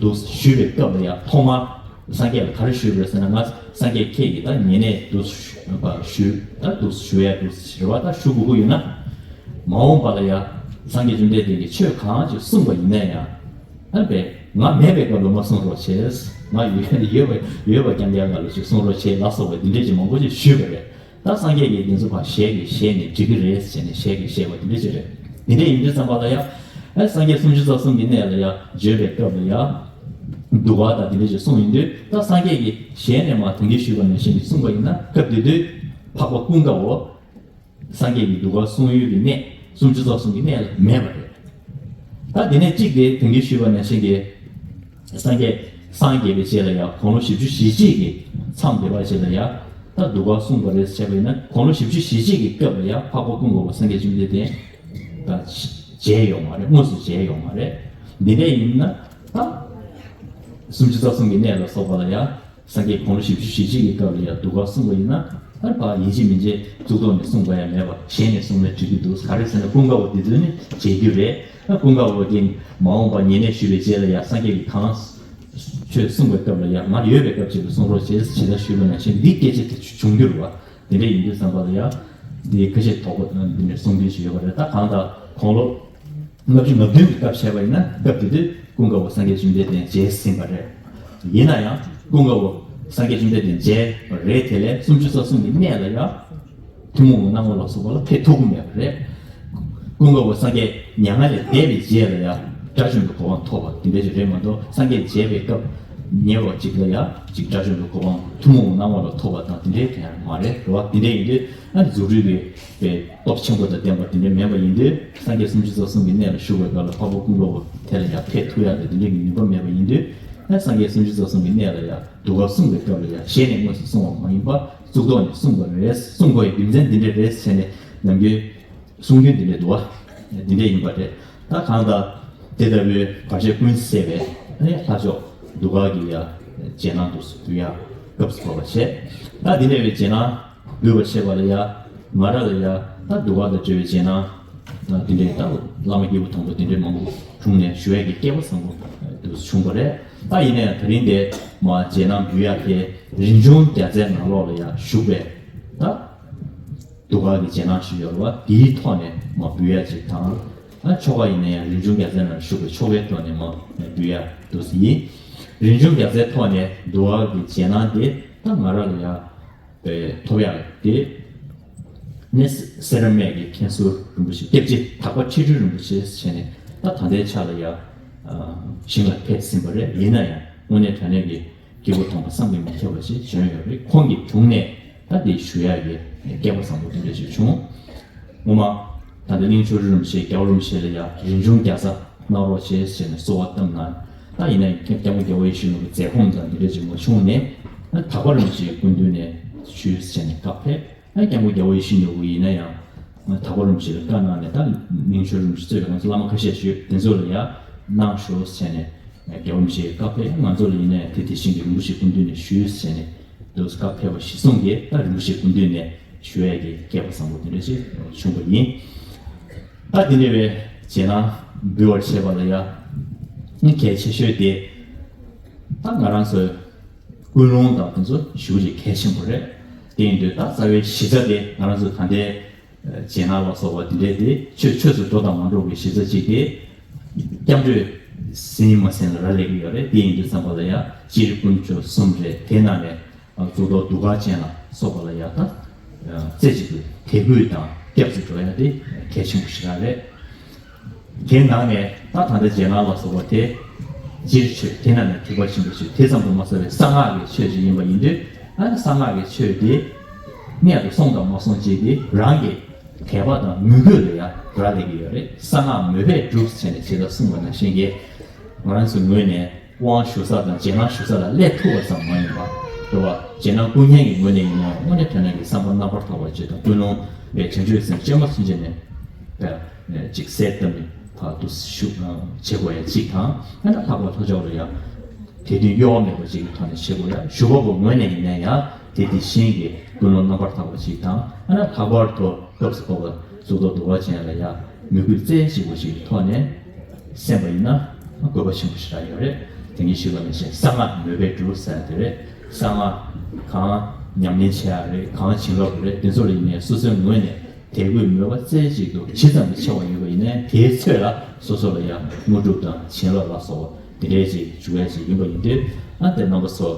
དུ་བཞུགས་པའི་སྐབས་ལ་ཡང་ཐོག་མར་སངས་རྒྱས་ལ་ག་རེ་ཞུས་པ་རེད་ཟེར་ན། ང་སངས་རྒྱས་ཁྱེད་ཀྱི་ད་ཉེ་གནས་དུ་བཞུགས་པ་ཞུ་ད་དུ་བཞུགས་ཡ་དུ་ཞུ་བ་ད་ཞུ་དགོས་ཀྱི་ཡོད་ན། མ་འོངས་པ་ལ་ཡང་སངས་རྒྱས་བཅོམ་ལྡན་འདས་ཀྱིས་ཆོས་གང་ཅིག་གསུངས་པ་ཡིན་ན་ཡང་། ཨ་པས་ང་མེད་པའི་སྐབས་ལ་མ་གསུང་རོགས་བྱས། ང་ཡོད་ཡོད་པ་ཡོད་པ་རྐྱང་རྐྱང་སྐབས་ལ་ཅིག་གསུང་རོགས་བྱས་ལ་སོགས་པ་འདི་འདྲས་ཅིག་མང་པོ་ཅིག་ཞུས་པ་རེད། ད་སངས་རྒྱས་ཀྱིས་འདི་ཚོ་ཕར་ཞལ་གྱིས་བཞེས་ནས་འགྲིག་གི་རེད་ཟེར་ནས་ཞལ་གྱིས་བཞེས་པ་འདི་འདྲས་ཅིག་རེད། འདི་འདྲས་ཡིན་དུས་ཙམ་པ་ལ་ཡང་། ཨ་སངས་རྒྱས་སུམ་ཅུ་རྩ་གསུམ་གྱི་གནས་ལ་ཡང་བརྗོད་པའི་སྐབས་ལ་ཡང་། འདུལ་བ་དང་འདི་འདྲས་ཅིག་གསུངས་ཡོང་དུས་ད་སངས་རྒྱས་ཀྱིས་ཞལ་ནས་མར་དེང་གི་ཞུས་པ་ནང་བཞིན་གྱི་གསུངས་པ་ཡིན་ན་སྐབས་དེ་དུས་འཕགས་པ་ཀུན་དགའ་བོ། སངས་རྒྱས་ཀྱི་འདུལ་བ་གསུང་ཡུལ་གྱི་གནས་སུམ་ཅུ་རྩ་གསུམ་གྱི་གནས་ལ་མེད་པ་རེད། ད་དེ་ནས་གཅིག་དེ་དེང་གི་ཞུས་པ་ནང་བཞིན་གྱི་སངས་རྒྱས་སངས་རྒྱས་པའི་རྗེས་ལ་ཡང་དགུང་ལོ་བཞི་བཅུ་ཞེ་གཅིག་གི་མཚམས་བསྡད་པ་རྗེས་ལ་ཡང་ད་འདུལ་བ་གསུངས་པ་རེད་བྱས་པ་ཡིན་ན། དགུང་ལོ་བཞི་བཅུ་ཞེ་གཅིག་གི་སྐབས་ལ་ཡང་འཕགས་པ་ཀུན་དགའ་བོ་སངས་རྒྱས་བཅོམ་ལྡན་འདས་དང་མཇལ་ཡོད་མ་རེད། དངོས་སུ་མཇལ་ཡོད་མ་རེད། འདི་འདྲ་ཡིན་ན་ད་སུམ་ཅུ་རྩ་གསུམ་གྱི་གནས་ལ་སོགས་པ་ལ་ཡང་། སངས་རྒྱས་དགུང་ལོ་བཞི་བཅུ་ཞེ་གཅིག་གི་སྐབས་ལ་ཡང་འདུལ་བ་གསུངས་པ་ཡིན་ན། ཨ་ཕར་ཡིན་གཅིག་མིན་གཅིག་གཙུག་ཏོར་ནས་གསུངས་པ་ཡང་མེད་པ་ཞལ་ནས་གསུངས་ན་འགྲིག་གི་འདུག་ག་རེ་ཟེར་ན་ཀུན་དགའ་བོ་འདི་དུས་ནས་མཇལ་རྒྱུ་རེད། ཨ་ཀུན་དགའ་བོ་གིས་མ་འོངས་པ་ཉེ་གནས་ཞུས་པའི་རྗེས་ལ་ཡང་སངས་རྒྱས་ཀྱིས་གང་ཆོས་གསུངས་པའི་སྐབས་ལ་ཡང་ང་ཡོད་པའི་སྐབས་ཅིག་ལ་གསུང་རོགས་བྱེད་ཅེས་ད་ཞུས་པ་ནང་བཞིན་འདི་སྐད་ཆ་དེ་བྱུང་རྒྱུ་རེད་བ། དེ་འདྲ་ཡིན་དུས་ཙམ་པ་ལ་ཡང་འདི་ཁ་ཤས་དོགས་པ་འདི་འདྲ་གསུང་མཁན་ཞིག་ཡོད་པ་རེད། ད་གང་ལྟར་དགུང་ལོ་ལྔ་བཅུ་ང་བདུན་གྱི་སྐབས་བྱས་པ་ཡིན་ན་སྐབས་དེ་དུས་ཀུན་དགའ་བོ་སངས་རྒྱས་བཅོམ་ལྡན་འདས་མཇལ་ཟིན་པ་རེད། ཡིན་ན་ཡང་ཀུན་དགའ་བོ་སངས་རྒྱས་བཅོམ་ལྡན་འདས་མཇལ་བ་རེད། དེ་ལས་སུམ་ཅུ་རྩ་གསུམ་གྱི་གནས་ལ་ཡང་ཐུན་མོང་གི་སྣང་བ་ལ་སོགས་པ་ལ་ཕེབས་ཐུབ་ཀྱི་མེད་པ་རེད། ཀུན་དགའ་བོ་སངས་རྒྱས་མྱ་ངན་ལས་འདས་པའི་རྗེས་ལ་ཡང་དགྲ་བཅོམ་པའི་གོ་འཕང་ཐོབ་པ་དེ་འདྲ་ཞིག་རེད་མ་གཏོགས། སངས་རྒྱས་མཇལ་བའི་སྐབས་ཉེ་བ་ཅིག་ལ་ཡང་ཅིག་དགྲ་བཅོམ་པའི་གོ་འཕང་ཐུན་མོང་གི་སྣང་བ་ལ་ཐོབ་པ་དང་དེ་འདྲའི་དེ་ཡང་མ་རེད་རེད་བ། དེ་འདྲ་ཡིན་དུས་ཨ་ནི་རྫུ་འཕྲུལ་གྱི་པའི་སྟོབས་ཆེན་པོ་དང་ལྡན་པ་དེ་འདྲ་མེད་པ་ཡིན་དུས། སངས་རྒྱས་སུམ་ཅུ་རྩ་གསུམ་གྱི་གནས་ལ་བཞུགས་པའི་སྐབས་ལ་འཕགས་པ་ཀུན་དགའ་བོ་དེ་ལ་ཡང་ཕེབས་ཐུབ་ཡག་དེ་དེ་འདྲ་གི་ནུས་པ་མེད་པ་ཡིན་དུས། ཨ་སངས་རྒྱས་སུམ་ཅུ་རྩ་གསུམ་གྱི་གནས་ལ་ཡང་འདུལ་བ་གསུངས་པའི་སྐབས་ལ་ཡང་ཞལ་ནས་དངོས་སུ་གསུངས་པ་མ་ཡིན་པ་གཙུག་ཏོར་ནས་གསུངས་པ་རེད། གསུང་དགོས་ཡའི་རྒྱུ་མཚན་འདི་འདྲ་རེད་ཟེར་ནས་ནམ་རྒྱུན་གསུང་རྒྱུན་འདི་འདྲ་འདུག་བ། འདི་འདྲ་ཡིན་པ་རེད། ད་གང་ལྟར་དེ་ལྟ་བུའི་བར་ཆད་ཀུན་སེལ་བའི་ཨ་ནི་ལྷ་མཆོག་འདུ་ཁང་གི་ཡ་རྗེས་གནང་དུ་འབུལ་ཡ་སྐབས་སུ་བབས་པ་བྱས། ད་འདི་འདྲ་བའི་རྗེས་གནང་འབུལ་བ་བྱས་པ་ལ་ཡ་ང་རང་ལ་ཡ་ད་འདུ་ཁང་དང་འབྲེལ་བའི་རྗེས་གནང་དང་དེ་འདྲའི་ད་བླ་མ་སྐྱེས་བུ་དམ་པ་དེ་འདྲའི་མང་པོ་དྲུང་ནས་ཞུ་ཡ་གི་སྐལ་བ་བཟང་པོ་དུ་བྱུང་བ་རེད། ད་ཡིན་ན་ཡང་དེ་རིང་འདི་མ་རྗེས་གནང་འབུལ་ཡ་དེ་རིན་འབྱུང་རྒྱལ་མཚན་ནང་ལོགས་ལ་ཡ་བཞུགས་པའི་ད། འདུ་ཁང་གི་རྗེས་གནང་ཞུས་ཡོད་རེད་བ། དེའི་ཐོག་ནས་མ་འབུལ་ཡ་ཅིག་དང་། ཨ་ཆོ་ག་ཡིན་ན་ཡང་རིན་འབྱུང་རྒྱལ་མཚན་ནང་བཞུགས་པའི་ཆོ་གའི་ཐོག་ནས་མ་འབུལ་ཡ་འདུག་སེ་ཡིན། རིན་འབྱུང་རྒྱལ་མཚན་ཐོག་ནས་འདུ་ཁང་གི་རྗེས་གནང་དེ་ད་ང་རང་ལ་ཡ་ཐོབ་ཡ་དེ་ནི་སེ་ར་སྨད་ཀྱི་མཁན་ཟུར་རིན་པོ་ཆེ་སྐྱབས་རྗེ་དག་པ་ཁྲི་སྤྲུལ་རིན་པོ་ཆེ་ཟེར་ནས་ད་ད་ལྟའི་ཆ་ལ་ཡ་ཞིང་ལ་ཕེབས་ཟིན་པ་རེད། ཡིན་ན་ཡང་དངོས་གནས་དྲང་གནས་ཀྱི་སྐྱེས་བུ་དམ་པ་བསམ་གྱིས་མི་ཁྱབ་པ་ཞིག་བྱོན་ཡོད་རེད། ཁོང་གི་དྲུང་ནས་ད་དེ་ཞུ་ཡག་གི་སྐལ་བ་བཟང་པོ་དེ་འདྲ་ཞིག་བྱུང་། ངོ་མ་ད་ལྟ་གླིང་ཆོས་རིན་པོ་ཆེ་རྒྱལ་བ་རིན་པོ་ཆེ་ལ་ཡང་རིན་འབྱུང་རྒྱལ་ས་གནང་རོགས་བྱེད་ཟེར་ནས་གསོལ་བ་བཏབ་ན། ད་ཡིན་ན་ཡང་སྐྱབས་མགོན་རྒྱལ་བ་ཡིད་བཞིན་ནོར་བུའི་མཛད་སྒོ་དང་དེ་འདྲ་ཞིག་མ་བྱུང་ནས། ད་དག་པ་རིན་པོ་ཆེའི་སྐུ་མདུན་ནས་ཞུས་ཟེར་ནས་བཀའ་ཕེབས། ཨ་སྐྱབས་མགོན་རྒྱལ་བ་ཡིད་བཞིན་ནོར་བུ་ཡིན་ན་ཡང་དག་པ་རིན་པོ་ཆེ་ལ་བཀའ་གནང་ནས། ད་གླིང་ཆོས་རིན་པོ་ཆེ་གཙོས་པའི་ང་ཚོ་བླ་མ་ཁ་ཤས་ཞིག་དེ་ཚོ་ལ་ཡང་གནང་ཤོག་ཟེར་ནས་རྒྱལ་བ་རིན་པོ་ཆེས་བཀའ་ཕེབས། ང་ཚོ་ལ་ཡིན་ན་ཡང་དེ་དེ་བཞིན་གྱི་རིན་པོ་ཆེའི་སྐུ་མདུན་ནས་ཞུས་ཟེར་ནས་དུ་བཀའ་ཕེབས་པ་གཞིར་བཟུང་གིས་ད་རིན་པོ་ཆེའི་སྐུ་མདུན་ནས་ཞུ་ཡས་ཀྱི་སྐལ་བ་བཟང་པོ་དེ་འདྲ་ཞིག་བྱུང་བ་ཡིན། ད་དེ་འདྲ་བའི་རྗེས་གནང་འབུལ་བར་བྱེད་པ་ལ་ཡང་གལ་ཆེ་ཤོས་དེ་ད་ང་རང་ཚོའི་ཀུན་སློང་དང་དེ་ཚོ་ཞེ་པོ་ཅིག་གལ་ཆེན་པོ་རེད། དེ་ཡིན་དུས་ད་རྩ་བའི་གཞི་རྩ་དེ་ང་རང་ཚོ་ད་ལྟའི་རྗེས་གནང་ལ་སོགས་པ་དེ་འདྲའི་དེ་ཆོས་ཆོས་སུ་འགྲོ་དང་མ་འགྲོ་གི་གཞི་རྩ་གཅིག་དེ་སྐྱབས་འགྲོས་ཟིན་མ་ཟིན་ལ་རག་ལས་ཀྱི་ཡོད་རེད། དེ་ཡིན་དུས་ཙམ་པ་ལ་ཡང་སྤྱིར་དཀོན་མཆོག་གསུམ་རེད། དེ་ནང་ནས་གཙུག་ཏོར་འདུ་ཁང་ཅན་ལ་སོགས་པ་ལ་ཡང་ད་རྩེ་གཅིག་ཏུ་དད་གུས་དང་སྐྱབས་སུ་འགྲོ་ཡ་དེ་གལ་ཆེན་པོ་ཞེ་དྲག་རེད། དེའི་ནང་ནས་ད་ད་ལྟ་རྗེས་གནང་ལ་སོགས་པ་དེ་སྤྱིར་ཆོས་དེ་ནང་ནས་ཐེག་པ་ཆེན་པོའི་ཆོས་དེ་ཙམ་དུ་མ་ཟད་པའི་གསང་སྔགས་ཀྱི་ཆོས་ཅིག་ཡིན་པ་ཡིན་དུས། ཨ་ནི་གསང་སྔགས་ཀྱི་ཆོས་དེ་གནད་དུ་སོང་དང་མ་སོང་ཅིག་དེ་རང་གི་དད་པ་དང་མོས་གུས་ལ་ཡང་རག་ལས་ཀྱི་ཡོད་རེད། གསང་སྔགས་མོས་པས་འགྲུབ་ཟེར་ནས་ཇི་ལྟར་གསུངས་པ་ནང་བཞིན་གྱི། ང་རང་ཚོའི་ངོས་ནས་དབང་ཞུ་ས་དང་རྗེས་གནང་ཞུ་ས་ལ་སླེབས་ཐུབ་པ་ཙམ་མ་ཡིན་པར་རེད་བ། རྗེས་གནང་སྐུ་བརྙན་གྱི་ངོས་ནས་ཡིན་ན་ཡང་དངོས་གནས་དྲང་གནས་ཀྱི་བསམ་པ་རྣམ་པར་དག་པ་ཅིག་དང་ཀུན་སློང་བའི་བྱང་ཆུབ་སེམས་བཅོས་མ་ཚུན་ཆད་ནས་ཅིག་གསལ་བཏབ་ནས་ཕར་དུ་ཞུ་བྱེད་དགོས་ཡ་གཅིག་དང་། ཨ་ནི་ལྷག་པར་ལྷོ་ཕྱོགས་ལ་ཡང་ དེ་དུས་གཡོ་བ་མེད་པ་ཅིག་གི་ཐོག་ནས་བྱེད་དགོས་ཡ། ཞུ་བ་པོ་ངོས་ནས་ཡིན་ན་ཡང་དེ་དེ་བཞིན་གྱི་ཀུན་སློང་རྣམ་པར་དག་པ་ཅིག་དང་། ཨ་ན་ལྷག་པར་དུ་སྐབས་སུ་བབ་པ་གཙུག་ཏོར་བསྡུ་བ་ཅན་ལ་ཡང་མོས་གུས་རྩེ་གཅིག་པ་ཅིག་གི་ཐོག་ནས་གསན་པ་ཡིན་ན་དགོས་པ་ཆེན་པོ་ཞེ་དྲག་ཡོད་རེད། དེ་ཉིད་ཞུས་པ་ནང་བཞིན་གསང་སྔགས་མོས་པས་འགྲུབ་ཟེར་དེ་རེད། གསང་སྔགས་གང་ཉམས་ལེན་བྱེད་ཡག་རེད། གང་བྱིན་རླབས་རེད། དེ་ཚོ་ལ་ཡིན་ནའི་སོ་སོའི་ངོས་ནས་དད་གུས་མོས་པ་རྩེ་གཅིག་ཏུ་ཇི་ཙམ་གྱིས་ཆེ་བ་ཡོད་པ་ཡིན་ནའི་དེའི་ཚོད་ལ་སོ་སོ་ལ་ཡང་དངོས་གྲུབ་དང་བྱིན་རླབས་ལ་སོགས་པ་དེ་འདྲའི་ཅིག་འཇུག་ཡ་ཅིག་ཡིན་པ་ཡིན་དུས། ཨ་དེ་རྣམ་པ་ཚོ་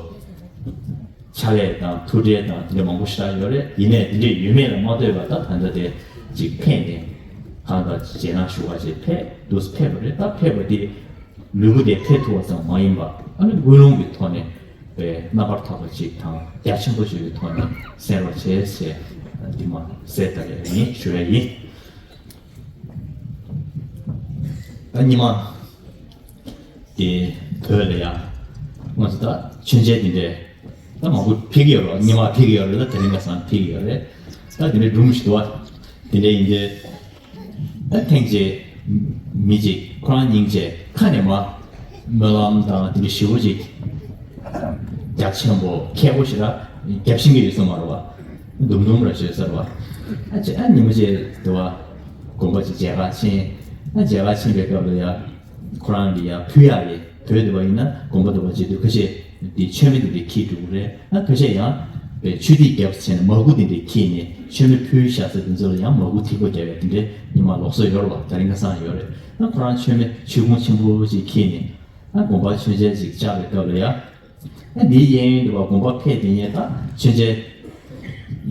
ཕྱག་ལས་དང་ཐུགས་ཁྲལ་དང་དེ་འདྲ་མང་པོ་ཞེ་དྲག་ཡོད་རེད། ཡིན་ནའི་དེ་འདྲའི་ཡོད་མེད་ལ་མ་ལྟོས་པར་ད་ད་ལྟ་དེ་ཅིག་ཕེབས་ནས་གང་དང་རྗེས་གནང་ཞུ་བ་ཅིག་ཕེབས་འདུག་ཕེབས་པ་རེད། ད་ཕེབས་པ་དེ་ལུས་པོ་དེ་ཕེབས་ཐུབ་པ་ཙམ་མ་ཡིན་པར་ཨ་ནི་ཀུན་སློང་གི་ཐོག་ནས་པའི་རྣམ་པར་དག་པ་ཅིག་དང་རྒྱ་ཆེན་པོ་ཞིག་གི་ཐོག་ནས་གསན་རོགས་བྱེད་ཟེར་འདི་མ་གསལ་ལྟ་ཡ་ཡིན་ཞུ་ཡ་ཡིན། ད་ཉི་མ་དེ་བོད་ལ་ཡ་ང་ཚོ་ད་མཆོད་མཇལ་འདི་འདྲའི་ད་མང་པོ་ཕེབས་ཀྱི་ཡོད་རེད། ཉི་མ་ཕེབས་ཀྱི་ཡོད་རེད། ད་དེ་རིང་ཁ་སང་ཕེབས་ཀྱི་ཡོད་རེད། ད་དེ་འདྲའི་སྒྲུང་ཞིག་འདུག་བ། དེ་འདྲའི་ཡིན་དུས། ཨ་ཐེངས་གཅིག་མི་གཅིག་ཁོ་རང་སྙིང་རྗེ་ཁ་ནས་མ་སྨོན་ལམ་དང་དེ་འདྲ་ཞེ་པོ་ཅིག་རྒྱ་ཆེན་པོ་མཁས་པོ་ཞིག་ལ་རྒྱབ་ཤིང་གི་ཡོད་སོང་མ་རེད་བ། དུམ་དུམ་ར་བྱས་ཟེར་བ། ཨ་ཅེ་ཨ་ཉི་མ་ཅིག་དུ་བ་དགོན་པ་ཅིག་མཇལ་ཁ་ཕྱིན། ཨ་མཇལ་ཁ་ཕྱིན་པའི་སྐབས་ལ་ཡ་ཁོ་རང་གི་ཡ་ཕུལ་ཡག་གི་བོད་དུ་བ་ཡིན་ན་དགོན་པ་དུ་བ་བྱེད་དུས་ཁ་ཤས། དེ་མཆོད་མེ་དེ་འདྲའི་འཁྱེར་འགྲོ་གི་རེད། ཨ་ཁ་ཤས་ཡང་པའི་མཆོད་ཐིག་བརྒྱབ་བྱས་ནས་མར་ཁུ་དེ་འདྲའི་འཁྱེར་ནས་མཆོད་མེ་ཕུལ་བཞག་ས་དེ་ཚོ་ལ་ཡང་མར་ཁུ་ཐིགས་པ་བརྒྱབ་ཡ་དེ་འདྲའི་ཉི་མ་ལོགས་སུ་ཡོད་རེད་བ། དེ་རིང་ཁ་སང་ཡོད་རེད། ཨ་ཁོ་རང་མཆོད་མེ་མཆོད་ཀོང་ཆེན་པོ་ཅིག་འཁྱེར་ནས་ཨ་དགོན་པར་མཆོད་མཇལ་ཅིག་བཅར་བའི་སྐབས་ལ་ཡ། ཨ་འདིའི་གཡས་གཡོན་དུ་བ་དགོན་པ་ཕེབས་དེ་ཉིད་ད་མཆོད་མཇལ་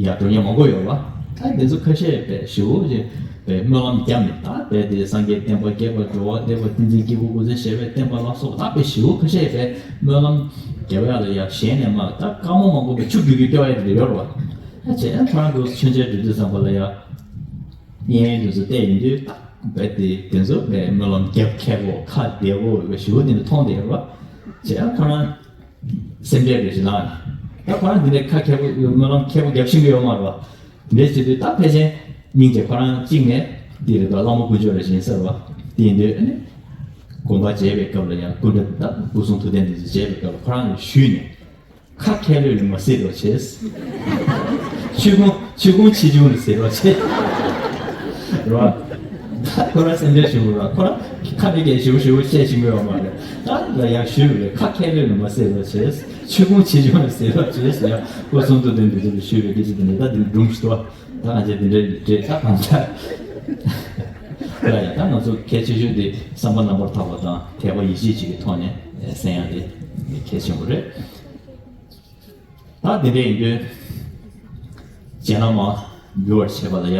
ཡར་འགྲོ་མཁན་མང་པོ་ཡོད་པ། ཨ་དེ་ཚོ་ཁ་ཤས་པའི་ཞེ་པོ་ཅིག་པའི་སྨོན་ལམ་བརྒྱབ་ནས་ད་པའི་དེ་སངས་རྒྱས་བསྟན་པ་རྒྱས་པར་འགྲོ་བ་བདེ་བ་ཏིང་འཛིན་སྐྱེས་བུ་སྐུ་ཚེ་ཞེས་པའི་བསྟན་པ་ལ་སོགས་ད་པའི་ཞེ་པོ་ཁ་ཤས་པའི་སྨོན་ལམ་རྒྱབ་ཡག་ལ་ཡ་ཞལ་ནས་མར་ད་དཀར་མོ་མང་པོ་པའི་ཆུ་རྒྱུག་རྒྱུག་སྐྱོ་ཡག་དེ་ཡོད་རེད་བ། ཨ་བྱས་ཨ་ཁོ་རང་ཚོ་མཆོད་མཇལ་འགྲོ་དུས་ཙམ་པ་ལ་ཡ་གཡས་གཡོན་དེ་ཚོ་བལྟས་ཡོང་དུས་ད་པའི་དེ་དེ་ཚོ་པའི་སྨོན་ལམ་རྒྱབ་མཁས་པོ་ཁ་བདེ་པོ་པའི་ཞེ་པོ་དེ་འདྲ་མཐོང་བསྡད་ཡོད་རེད་བ། བྱས་ཨ་ཁོ་རང་། སེམས་ཁྲལ་རེ་ཞིག་ལངས་ནས། ད་ཁོ་རང་འདི་འདྲའི་ཁ་མཁས་པོ་སྨོན་ལམ་མཁས་པོ་རྒྱབ་ཤེས་ཀྱི་ཡོད་མ་རེད་བ། འདི་འདྲའི་བྱེད་དུས་ད་ཕལ་ཆེར་སྙིང་རྗེ་ཁོ་རང་གཅིག་ནས་འདི་རེད་དོ། བླ་མ་དཀོན་མཆོག་རེ་ཞིག་ཡིན་ས་རེད་བ། དེ་ཡིན་དུས་ཨ་ནི། དགོན་པ་མཇལ་བའི་སྐབས་ལ་ཡང་སྐུ་འདྲ་ད་སྐུ་གསུང་ཐུགས་རྟེན་འདི་ཚོ་མཇལ་བའི་སྐབས་ལ་ཁོ་རང་ལ་ཞུས་ནས། ཁ་མཁས་པོས་ནི་མ་ཟེར་རོགས་བྱེད། མཆོད་ཀོང་མཆོད་ཀོང་ཆེ་ཆུང་ནི་ཟེར་རོགས་བྱེད། རེད་བ། ད་ཁོ་རང་སེམས་ཁྲལ་ཞུ་དགོས་ར། ཁོ་རང་ཁ་ནས་སྐད་ཞུ་ཞུ་བཤད་ཤེས་ཀྱི་ཡོད་མ་རེད། ད་ལ་ཡང་ཞུས་པ་རེད། ཁ་མཁས་པོས་ནི་མ་ཟེར་རོགས་བྱེད། མཆོད་ཀོང་ཆེ་ཆུང་ནི་ཟེར་རོགས་བྱེད་ཟེར་ཡང་སྐུ་གསུང་ཐུགས་རྟེན་འདི་ཚོ་ལ་ཞུས་པའི་སྐད་ཆ་དེ་ནི་ད་འདི་སྒྲུང་ཞིག་འདུག་ད་ང་ཚོས་འདི་འདྲའི་འདྲེ་ད་གང་ལྟར། ལ་ཡང་ད་ང་ཚོ་གལ་ཆེ་ཤོས་དེ་བསམ་པ་རྣམ་པར་དག་པ་དང་དད་པ་ཡིད་ཆེས་བཅས་ཀྱི་ཐོག་ནས་གསན་ཡག་དེ་གལ་ཆེན་པོ་རེད། ད་དེ་འདྲ་ཡིན་དུས། རྗེས་གནང་མར་འབུལ་བར་བྱེད་པ་ལ་ཡ།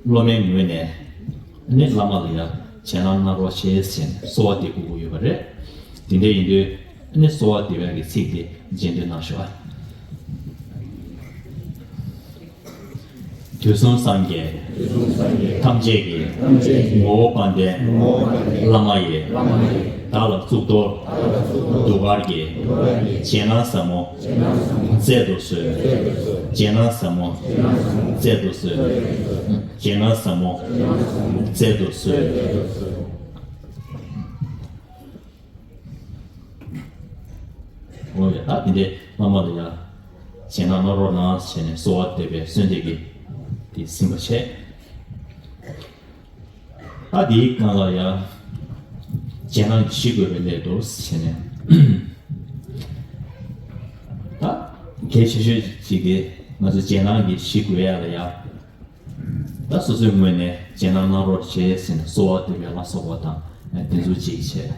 སློབ་མའི་ངོས་ནས་ནི་བླ་མ་ལ་ཡ་རྗེས་གནང་གནང་རོགས་བྱེད་ཟེར་ནས་གསོལ་བ་འདེབས་དགོས་ཀྱི་ཡོད་པ་རེད། དེ་འདྲ་ཡིན་དུས་ནི་གསོལ་བ་འདེབས་ཡག་གི་ཚིག་དེ་རྗེས་ཟློས་གནང་ཤོག་ཨ། དུས་གསུམ་སངས་རྒྱས། དུས་གསུམ་སངས་རྒྱས། ཐམས་ཅད་ཀྱི། ཐམས་ཅད་ཀྱི། ངོ་བོ་དཔལ་ལྡན། ངོ་བོ་དཔལ་ལྡན། བླ་མ་ཡི། བླ་མ་ཡི། བདག་ལ་གཙུག་ཏོར། བདག་ལ་གཙུག་ཏོར། གདུགས་དཀར་གྱི། གདུགས་དཀར་གྱི། རྗེས་གནང་ཟབ་མོ། རྗེས་གནང་ཟབ་མོ། སྩལ་དུ་གསོལ། སྩལ་དུ་གསོལ། རྗེས་གནང་ཟབ་མོ། རྗེས་གནང་ཟབ་མོ། སྩལ་དུ་གསོལ། རྗེས་གནང་ཟབ་མོ། སྩལ་དུ་གསོལ། འོ་ཡ་ད་དེ་འདྲའི་བླ་མ་ལ་ཡ་རྗེས་གནང་གནང་རོགས་གནང་བྱས་ནས་གསོལ་བ་འདེབས་པའི་གསོལ་འདེབས་ཀྱི་དེ་ཟིན་པ་བྱས། ད་དེའི་སྒང་ལ་ཡ་རྗེས་གནང་གི་ཞུ་དགོས་པའི་སླད་དུ་བྱས་ནས། ད་གལ་ཆེ་ཤོས་ཅིག་དེ་ང་ཚོ་རྗེས་གནང་གི་ཞུ་དགོས་ཡ་ལ་ཡ། ད་སོ་སོའི་ངོས་ནས་རྗེས་གནང་གནང་རོགས་བྱེད་ཟེར་ནས་གསོལ་བ་འདེབས་པ་ལ་སོགས་པ་དང་དེ་ཚོ་གཅིག་བྱས།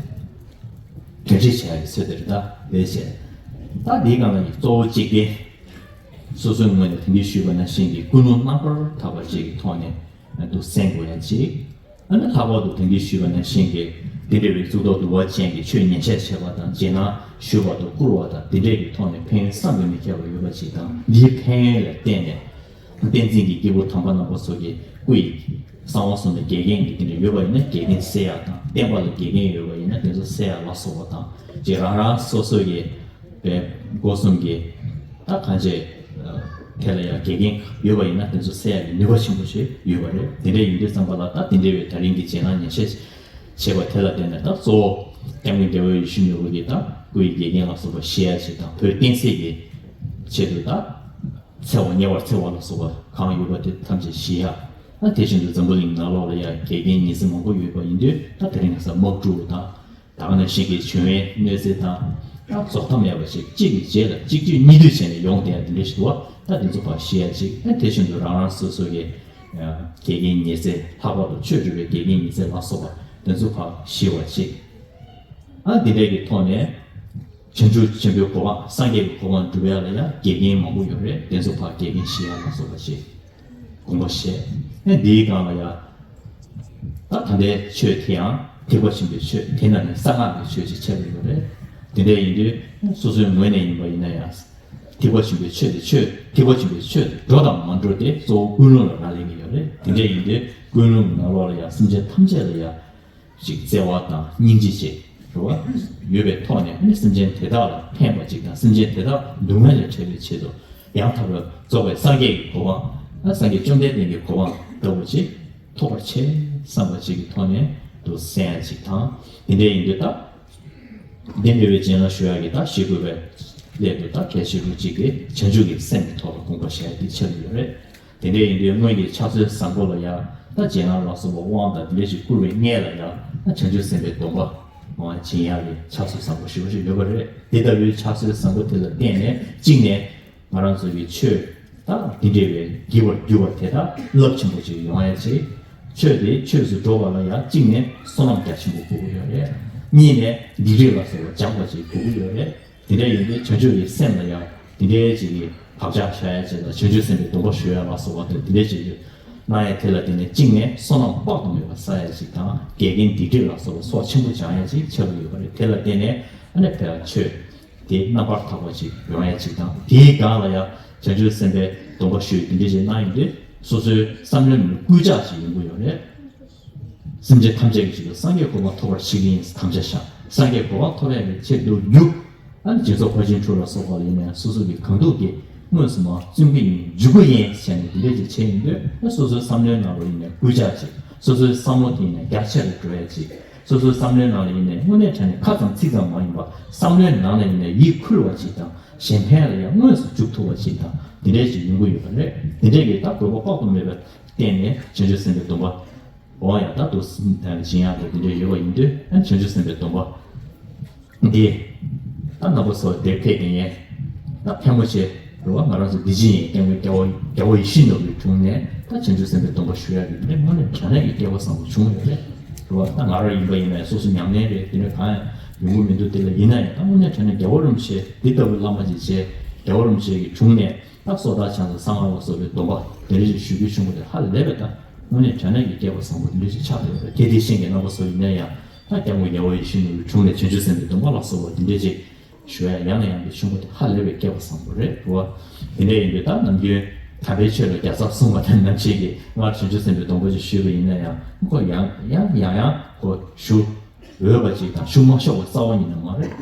གྲ་སྒྲིག་བྱ་ཡག་གི་ཚོད་དེ་རེད། ད་ལས་བྱས། ད་འདིའི་སྒང་ལ་ཡི་གཙོ་བོ་གཅིག་དེ། སོ་སོའི་ངོས་ནས་དེང་དུས་ཞུས་པ་ནང་བཞིན་གྱི་ཀུན་སློང་རྣམ་པར་དག་པ་ཅིག་གི་ཐོག་ནས་འདུག་གསན་དགོས་ཡ་གཅིག་ཨ་ནི་ལྷག་པར་དུ་དེང་དུས་ཞུས་པ་ནང་བཞིན་གྱི་དེ་འདྲ་བའི་གཙུག་ཏོར་བསྡུ་བ་ཅན་གྱི་ཆོས་ཉན་ཆས་བྱེད་པ་དང་རྗེས་གནང་ཞུ་བ་དང་བསྐུལ་བ་དང་དེ་འདྲས་ཀྱི་ཐོག་ནས་ཕན་ཡོན་བསམ་གྱིས་མི་ཁྱབ་པ་ཡོད་པ་ཅིག་དང་། འདིའི་ཕན་ཡོན་ལ་བརྟེན་ནས། བསྟན་འཛིན་གྱི་སྐྱེས་བུ་དམ་པ་རྣམ་པ་ཚོ་གི་སྐུ་ཡི་གསང་བ་གསུམ་ལ་འགལ་རྐྱེན་གྱི་དེ་འདྲ་ཡོད་པ་ཡིན་ན་འགལ་རྐྱེན་སེལ་ཡག་དང་། བསྟན་པ་ལ་འགལ་རྐྱེན་ཡོད་པ་ཡིན་ན་དེ་ཚོ་སེལ་ཡག་ལ་སོགས་པ་དང་། ཅེས་རང་རང་སོ་སོ་གི་པའི་སྒོ་གསུམ་གྱི་ད་གང་བྱས་དེ་ལ་ཡང་འགལ་རྐྱེན་ཡོད་པ་ཡིན་ན་དེ་ཚོ་སེལ་ཡག་གི་ནུས་པ་ཆེན་པོ་ཞིག་ཡོད་པ་རེད། དེ་འདྲ་ཡིན་དུས་ཙམ་པ་ལ་ད་དེ་འདྲ་བའི་ད་རིང་གི་རྗེས་གནང་ཉན་བཤད་བྱས་པ་དེ་ལ་བརྟེན་ནས་ད་གཙོ་བོ་སྐྱབས་མགོན་རྒྱལ་བ་ཡིད་བཞིན་ནོར་བུ་གིས་ད། སྐུ་ཡི་འགལ་རྐྱེན་ལ་སོགས་པ་ཞི་ཡ་ཞིག་དང་། བོད་བསྟན་སྲིད་ཀྱི་ཆེད་དུ་ད་འཚེ་བ་ཉེ་བར་འཚེ་བ་ལ་སོགས་པ་གང་ཡོད་པ་དེ་ཐམས་ཅད་ཞི་ཡ། ད་དེ་བཞིན་དུ་འཛམ་བུ་གླིང་ནང་ལོགས་ལ་ཡང་འགལ་རྐྱེན་ཉེན་སྲིད་མང་པོ་ཡོད་པ་ཡིན་དུས། ད་དེ་རིང་ས་དམག་འཁྲུག་དང་། ད་ག་ནང་བཞིན་གྱི་བྱུང་བའི་གནོད་འཚེ་དང་། ད་རྫོགས་མཐའ་མེད་པ་ཞིག་གཅིག་གི་རྗེས་ལ་གཅིག་གཅིག་གཉིས་མཐུད་བྱས་ནས་ཡོང་བསྡད་ཡ་དེ་འདྲ་ཞིག་འདུག་བ། ད་དེ་ཚོ་ཕར་ཞི་ཡ་ཅིག་ཨ་དེ་བཞིན་དུ་རང་རང་སོ་སོ་གི་འགལ་རྐྱེན་ཉེན་ཚེ། ལྷག་པར་དུ་ཆོས་སྒྲུབ་པའི་འགལ་རྐྱེན་ཉེན་ཚེ་ལ་སོགས་པ་དེ་ཚོ་ཕར་ཞི་བ་ཅིག་ཨ་འདི་འདྲའི་གི་ཐོག་ནས་བྱང་ཆུབ་ཆེན་པོའི་གོ་འཕང་། སངས་རྒྱས་ཀྱི་གོ་འཕང་སྒྲུབ་ཡ་ལ་ཡང་འགལ་རྐྱེན་མང་པོ་ཡོད་རེད། དེ་ཚོ་ཕར་འགལ་རྐྱེན་ཞི་ཡ་ལ་སོགས་པ་ཅིག་དགོངས་པ་བཞེས། ཨེ་འདིའི་སྒང་ལ་ཡང་ད་ད་ལྟའི་ཆོས་དེ་ཡང་ཐེག་པ་ཆེན་པོའི་ཆོས། དེ་ནང་ནས་གསང་སྔགས་པའི་ཆོས་ཅིག་ཆགས་ཀྱི་ཡོད་རེད། དེ་འདྲ་ཡིན་དུས་སོ་སོའི་ངོས་ནས་ཡིན་པ་ཡིན་ན་ཡང་། ཐེག་པ་ཆེན་པོའི་ཆོས་དེ་ཆོས། ཐེག་པ་ཆེན་པོའི་ཆོས་དེ་འགྲོ་དང་མ་འགྲོ་དེ་གཙོ་བོ་ཀུན་སློང་ལ་རག་ལས་ཀྱི་ཡོད་རེད། དེ་འདྲ་ཡིན་དུས་ཀུན་སློང་གི་ནང་ལོགས་ལ་ཡང་སེམས་ཅན་ཐམས་ཅད་ལ་ཡང་ཅིག་བརྩེ་བ་དང་སྙིང་རྗེ་ཅིག་རེད་བ། ཡོད་པའི་ཐོག་ནས་ནི་སེམས་ཅན་དེ་དག་ལ་ཕན་པ་ཅིག་དང་། སེམས་ཅན་དེ་དག་སྡུག་བསྔལ་ལས་བྲལ་བའི་ཆེད་དུ་ཡང་དག་པར་རྫོགས་པའི་སངས་རྒྱས་ཀྱི་གོ་འཕང་། སངས་རྒྱས་བཅོམ་ལྡན་འདས་ཀྱི་གོ་འཕང་ལྟ་བུ་ཅིག་ཐོབ་པར་བྱེད་བསམ་པ་ཅིག་གི་ཐོག་ནས་དུ་གསན་ཡ་ཅིག་དང་། དེ་འདྲ་ཡིན་དུས་ད། འདི་འདྲ་བའི་རྗེས་ལ་ཞུ་ཡག་གི་ད་ཞུ་དགོས་པའི་སླད་དུ་ད་གལ་ཆེ་རུ་གཅིག་གིས་བྱང་ཆུབ་ཀྱི་སེམས་ཀྱི་ཐོག་ལ་དགོངས་པ་བཞེས་ཏེ་ཆགས་ཀྱི་ཡོད་རེད། དེ་འདྲ་ཡིན་དུས་སྔོན་གྱི་ཕྱག་སྲོལ་བཟང་པོ་ལ་ཡང་ད་རྗེས་གནང་ལ་སོགས་པ་དབང་དང་དེ་འདྲ་ཞིག་བསྐུར་བའི་སྔས་ལ་ཡང་ད་བྱང་ཆུབ་སེམས་དཔའི་སྡོམ་པ་འོང་བ་བྱིན་ཡག་གི་ཕྱག་སྲོལ་བཟང་པོ་ཞེ་པོ་ཅིག་ཡོད་པ་རེད། དེ་ལྟ་བུའི་ཕྱག་སྲོལ་བཟང་པོ་དེ་ལ་བརྟེན་ནས་གཅིག་ནས། ང་རང་ཚོ་གི་ཆོས་དང་དེ་འདྲ་བའི་བགྱི་བར་འགྱུར་བ་དེ་དག་རླབས་ཆེན་པོ་ཅིག་ཡོང་ཡ་ཅིག་ཆོས་དེ་ཆོས་སུ་འགྲོ་བ་ལ་ཡང་གཅིག་ནས་བསོད་ནམས་རྒྱ་ཆེན་པོ་དགོས་ཀྱི་ཡོད་རེད། གཉིས་ནས་སྡིག་སྒྲིབ་ལ་སོགས་པ་སྦྱང་བ་ཅིག་དགོས་ཀྱི་ཡོད་རེད། དེ་འདྲ་ཡིན་དུས་བྱང་ཆུབ་ཀྱི་སེམས་ལ་ཡང་དེ་འདྲའི་ཅིག་གི་བག་ཆགས་བཞག་ཡ་ཅིག་དང་། བྱང་ཆུབ་སེམས་དཔའི་སྡོམ་པ་ཞུ་ཡ་ལ་སོགས་པ་དང་དེ་འདྲའི་ཅིག་གནང་ཡ་དེ་ལ་བརྟེན་ནས་གཅིག་ནས་བསོད་ནམས་དཔག་ཏུ་མེད་པ་བསགས་ཡ་ཅིག་དང་། འགལ་རྐྱེན་སྡིག་སྒྲིབ་ལ་སོགས་པ་ཚོགས་ཆེན་པོ་སྦྱང་ཡ་ཅིག་ཆགས་ཀྱི་ཡོད་པ་རེད། དེ་ལ་བརྟེན་ནས་ཨ་ནི་ཕར་ཆོས་དེ་རྣམ་པར་དག་པ་ཅིག་ཡོང་ཡ་ཅིག་དང་། དེའི་སྒང་ལ་ཡང་བྱང་ཆུབ་སེམས་དཔའི་སྡོམ་པ་ཞུས་དེ་འདྲ་ཞིག་གནང་ཡོང་དུས་སོ་སོའི་བསམ་བློའི་ནང་ལ་སྐུལ་ལྕག་ཅིག་ཡོང་གི་ཡོད་རེད། སེམས་ཅན་ཐམས་ཅད་ཀྱི་ཆེད་དུ་སངས་རྒྱས་གོ་འཕང་ཐོབ་པར་བྱེད་ཀྱི་ཡིན། དམ་བཅའ་བཞག་སངས་རྒྱས་གོ་འཕང་ཐོབ་ཡ་གི་ཆེད་དུ་རྒྱུ། ཨ་ནི་སྦྱིན་སོགས་ཕར་ཕྱིན་དྲུག་ལ་སོགས་པ་ལ་ཡིན་ན་ཡང་སོ་སོ་གི་གང་ཐུབ་ཀྱིས་དངོས་སུ་མར་བརྩོན་གྱི་ཡིན། འཇུག་གི་ཡིན་ཟེར་ནས་དེ་འདྲ་ཅིག་བྱས་ཡོང་དུས། ཨ་སོ་སོའི་བསམ་བློའི་ནང་ལ་ཡིན་ན་སྐུལ་ལྕག་ཅིག་སོ་སོའི་བསམ་བློ་དེ་ཡིན་ན་རྒྱ་ཆེ་རུ་འགྲོ་ཡ་ཅིག་སོ་སོའི་བསམ་བློའི་ནང་ལ་ཡིན་ནའི་དངོས་གནས་དྲང་གནས་ཁ་ཙམ་ཚིག་ཙམ་མ་ཡིན་པར་བསམ་བློའི་ནང་ལ་ཡིན་ནའི་ཡིད་འཁུལ་བ་ཅིག་དང་། གཞན་ཕན་ལ་ཡང་དངོས་སུ་འཇུག་ཐུབ་པ་ཅིག་དང་། དེ་འདྲའི་ཅིག་ཡོང་གི་ཡོད་པ་རེད། དེ་འདྲའི་གི་ད་དགོས་པ་དཔག་ཏུ་མེད་པ་བརྟེན་ནས་བྱང་ཆུབ་སེམས་དཔའི་སྡོམ་པ་འོང་ཡང་ད་དུ་བྱིན་ཡག་དང་དེ་འདྲའི་ཡོད་པ་ཡིན་དུས། ཨ་བྱང་ཆུབ་སེམས་དཔའི་སྡོམ་པ་འདི་ད་རྣམ་པ་ཚོ་དེར་ཕེབས་ཀྱི་ཡིན། ད་ཕལ་མོ་ཆེ་རེད་བ། ང་རང་ཚོ་འདི་ཕྱི་གཉིས་སྐྱབས་མགོན་རྒྱལ་བ་ཡིད་བཞིན་ནོར་བུའི་དྲུང་ནས་ད་བྱང་ཆུབ་སེམས་དཔའི་སྡོམ་པ་ཞུ་ཡག་གི་དེ་འདྲ་དངོས་གནས་དྲང་གནས་ཀྱི་སྐལ་བ་བཟང་པོ་བྱུང་ཡོད་རེད། རེད་བ། ད་ང་རང་ཡིན་པ་ཡིན་ན་ཡང་སོ་སོ་ཉམས་ལེན་རེད། དེ་འདྲ་གང་ཡང་ཡོང་གི་མི་འདུག་དེ་ལ་ཡིན་ན་ཡང་ད་དངོས་གནས་དྲང་གནས་རྒྱལ་བ་རིན་པོ་ཆེ་འདི་ལྟ་བུའི་བླ་མ་ཅིག་བྱས། རྒྱལ་བ་རིན་པོ་ཆེ་གི་དྲུང་ནས་ད་སོ་ཐར་ཕྱག་འཚལ་གསང་སྔགས་ལ་སོགས་པའི་སྡོམ་པ་དེ་འདྲ་ཞིག་ཞུ་རྒྱུ་བྱུང་བ་དེ་ཧ་ལས་པའི་ད་དངོས་གནས་དྲང་གནས་ཀྱི་སྐལ་བ་བཟང་པོ་དེ་འདྲ་ཞིག་ཆགས་བསྡད་ཡོད་རེད། དེ་དེ་བཞིན་གྱི་རྣམ་པ་ཚོ་ཡིན་ན་ཡང་ད་སྐྱབས་མགོན་རྒྱལ་བ་ཡིད་བཞིན་ནོར་བུའི་དྲུང་ནས་བྱང་ཆུབ་སེམས་དཔའི་སྡོམ་པ་ལ་སོགས་པ་དེ་འདྲ་ཅིག་ཞུ་ཡ་ཡང་ནས་ཡང་དུ་བྱུང་བ་དེ་ཧ་ལས་པའི་སྐལ་བ་བཟང་པོ་རེད། རེད་བ། དེ་འདྲ་ཡིན་དུས་ད་ནམ་རྒྱུན་དམ་པའི་ཆོས་ལ་རྒྱལ་ཚབ་གསུངས་པ་དང་ནང་བཞིན་གྱི་སྔར་བྱང་ཆུབ་སེམས་དཔའི་སྡོམ་པ་ཅིག་ཞུས་པ་ཡིན་ན་ཡང་། ཁོ་ཡང་ཡང་ཡང་ཡང་ཁོ་ཞུ་འོས་པ་ཅིག་དང་ཞུ་མ་ཆོག་པ་རྩ་བ་ཉིད་ནས་མ་རེད།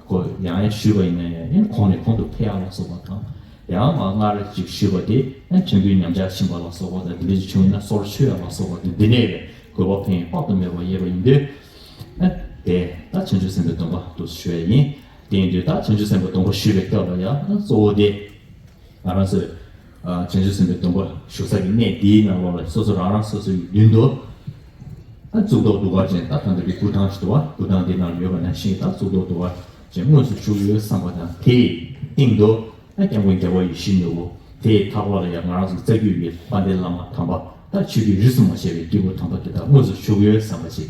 ཁོ་ཡང་ཡང་ཞུས་པ་ཡིན་ན་ཡང་ཡང་གོང་ནས་གོང་དུ་འཕེལ་ཡག་ལ་སོགས་པ་དང་། ཡང་མ་སྔར་ཅིག་ཞུས་པ་དེ་ཡང་དྲན་སྐུལ་ཉམས་ཆག་ཕྱིན་པ་ལ་སོགས་པ་དང་། དེ་འདྲ་ཅིག་བྱུང་ཡིན་ན་སོར་ཆུད་ཡག་ལ་སོགས་པ་དང་། འདི་འདྲ་བའི་དགོས་པ་ཕན་ཡོན་དཔག་ཏུ་མེད་པ་ཡོད་པ་ཡིན་དུས། ཨ་དེ་ད་བྱང་ཆུབ་སེམས་དཔའི་སྡོམ་པ་འདུག་ཞུ་ཡ་ཡིན། དེ་ཡིན་དུས་ད་བྱང་ཆུབ་སེམས་དཔའི་སྡོམ་པ་ཞུ་བའི་སྐབས་ལ་ཡང་ད་གཙོ་བོ་དེ་ང་རང་ཚོས་ཨ་བྱང་ཆུབ་སེམས་དཔའི་སྡོམ་པ་ཞུ་ས་གི་གནས་འདིའི་ནང་ལོགས་ལ་སོ་སོ་རང་རང་སོ་སོའི་མདུན་དུ་ཨ་གཙུག་ཏོར་གདུགས་དཀར་ཅན། ད་ད་ལྟ་གི་སྐུ་ཐང་ཞིག་འདུག་བ། སྐུ་ཐང་འདི་ནང་ཡོད་པ་ནང་བཞིན་ད་གཙུག་ཏོར་གདུགས་དཀར་ཅན་དངོས་སུ་བཞུགས་ཡོད་བསམ་པ་དང་། དེའི་སྟེང་དུ་ཨ་སྐྱབས་མགོན་རྒྱལ་བ་ཡིད་བཞིན་ནོར་བུ། དེའི་མཐའ་འཁོར་ལ་ཡང་ང་རང་ཚོ་རྩ་རྒྱུད་ཀྱི་དཔལ་ལྡན་བླ་མ་དམ་པ། ད་ཆོས་ཀྱི་རིས་སུ་མ་ཆད་པའི་སྐྱེས་བུ་དམ་པ་དེ་དག་དངོས་སུ་བཞུགས་ཡོད་བསམ་པ་ཅིག་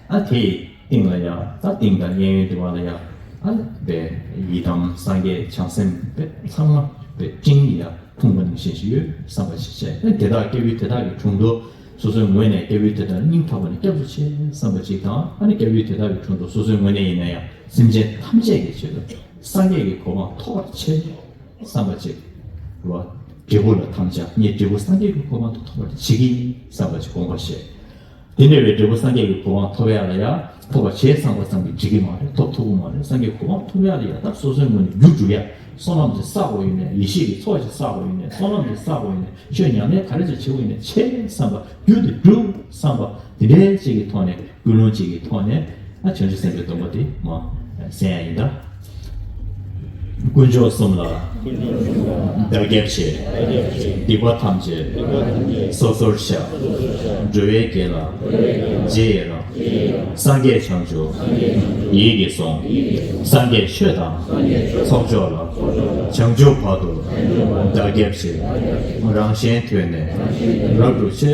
ཨ་དེའི་སྟེང་ལ་ཡང་ད་སྟེང་དང་གཡས་གཡོན་དེ་བ་ལ་ཡང་ཨ་པའི་ཡི་དམ་སངས་རྒྱས་བྱང་སེམས་པའི་ཚང་མ་པའི་སྤྲིན་གྱི་ཡང་འཁྲུངས་པ་ནང་བཞིན་ཞིག་ཡོད་བསམ་པ་ཞིག་བྱས། ཨ་དེ་དག་སྐྱབས་ཡུལ་དེ་དག་གི་དྲུང་དུ་སོ་སོའི་ངོས་ནས་སྐྱབས་ཡུལ་དེ་དག་སྙིང་ཐག་པ་ནས་སྐྱབས་སུ་མཆི་བསམ་པ་ཅིག་དང་། ཨ་ནི་སྐྱབས་ཡུལ་དེ་དག་གི་དྲུང་དུ་སོ་སོའི་ངོས་ནས་ཡིན་ན་ཡང་སེམས་ཅན་ཐམས་ཅད་ཀྱི་ཆེད་དུ་སངས་རྒྱས་ཀྱི་གོ་འཕང་ཐོབ་པར་བྱེད་བསམ་པ་ཅིག་རེད་བ། འབྲས་བུ་ལ་དམ་བཅའ། ངས་འབྲས་བུ་སངས་རྒྱས་ཀྱི་གོ་འཕང་དུ་ཐོབ་པར་བྱེད་ཀྱི་ཡིན་བསམ་པ་ཅིག་དགོངས་པ་བཞེས། དེ་འདྲ་བའི་འབྲས་བུ་སངས་རྒྱས་ཀྱི་གོ་འཕང་ཐོབ་ཡག་ལ་ཡང་ཐོབ་པར་བྱེད་བསམ་པ་ཙམ་གྱིས་འགྲིག་གི་མ་རེད། ཐོབ་ཐུབ་ཀྱི་མ་རེད། སངས་རྒྱས་གོ་འཕང་ཐོབ་ཡག་ལ་ཡང་ད་སོ་སོའི་ངོས་ནས་རྒྱུ་སྒྲུབ་ཡག་བསོད་ནམས་ཅིག་བསགས་པ་ཡིན་ནའི། ཡེ་ཤེས་ཀྱི་ཚོགས་ཅིག་བསགས་པ་ཡིན་ནའི། བསོད་ནམས་ཅིག་བསགས་པ་ཡིན་ནའི། ཆོས་ཉམས་ལེན་ག་རེ་ཅིག་བྱེད་དགོས་ཡིན་ནའི། བྱེད་བསམ་པ། རྒྱུ་དེ་སྒྲུབ་བསམ་པ། དེ་འདྲའི་ཅིག་གི་ཐོག་ནས། ཀུན་སློང་གཅིག་གི་ཐོག་ནས་ཨ་བྱང་ཆུབ་སེམས་དཔའི་སྡོམ་པ་དེ་མ་ གསན་ཡ་ཡིན་ད། དཀོན་མཆོག་གསུམ་ལ་བདག་སྐྱབས་མཆི། སྡིག་པ་ཐམས་ཅད་སོ་སོར་བཤགས། འགྲོ་བའི་དགེ་ལ་རྗེས་ཡི་རང་། སངས་རྒྱས་བྱང་ཆུབ་ཡིད་ཀྱིས་བཟུང་། སངས་རྒྱས་ཆོས་དང་ཚོགས་མཆོག་ལ། བྱང་ཆུབ་བར་དུ་བདག་སྐྱབས་མཆི། རང་གཞན་དོན་ནི་རབ་ཏུ་ཕྱེ།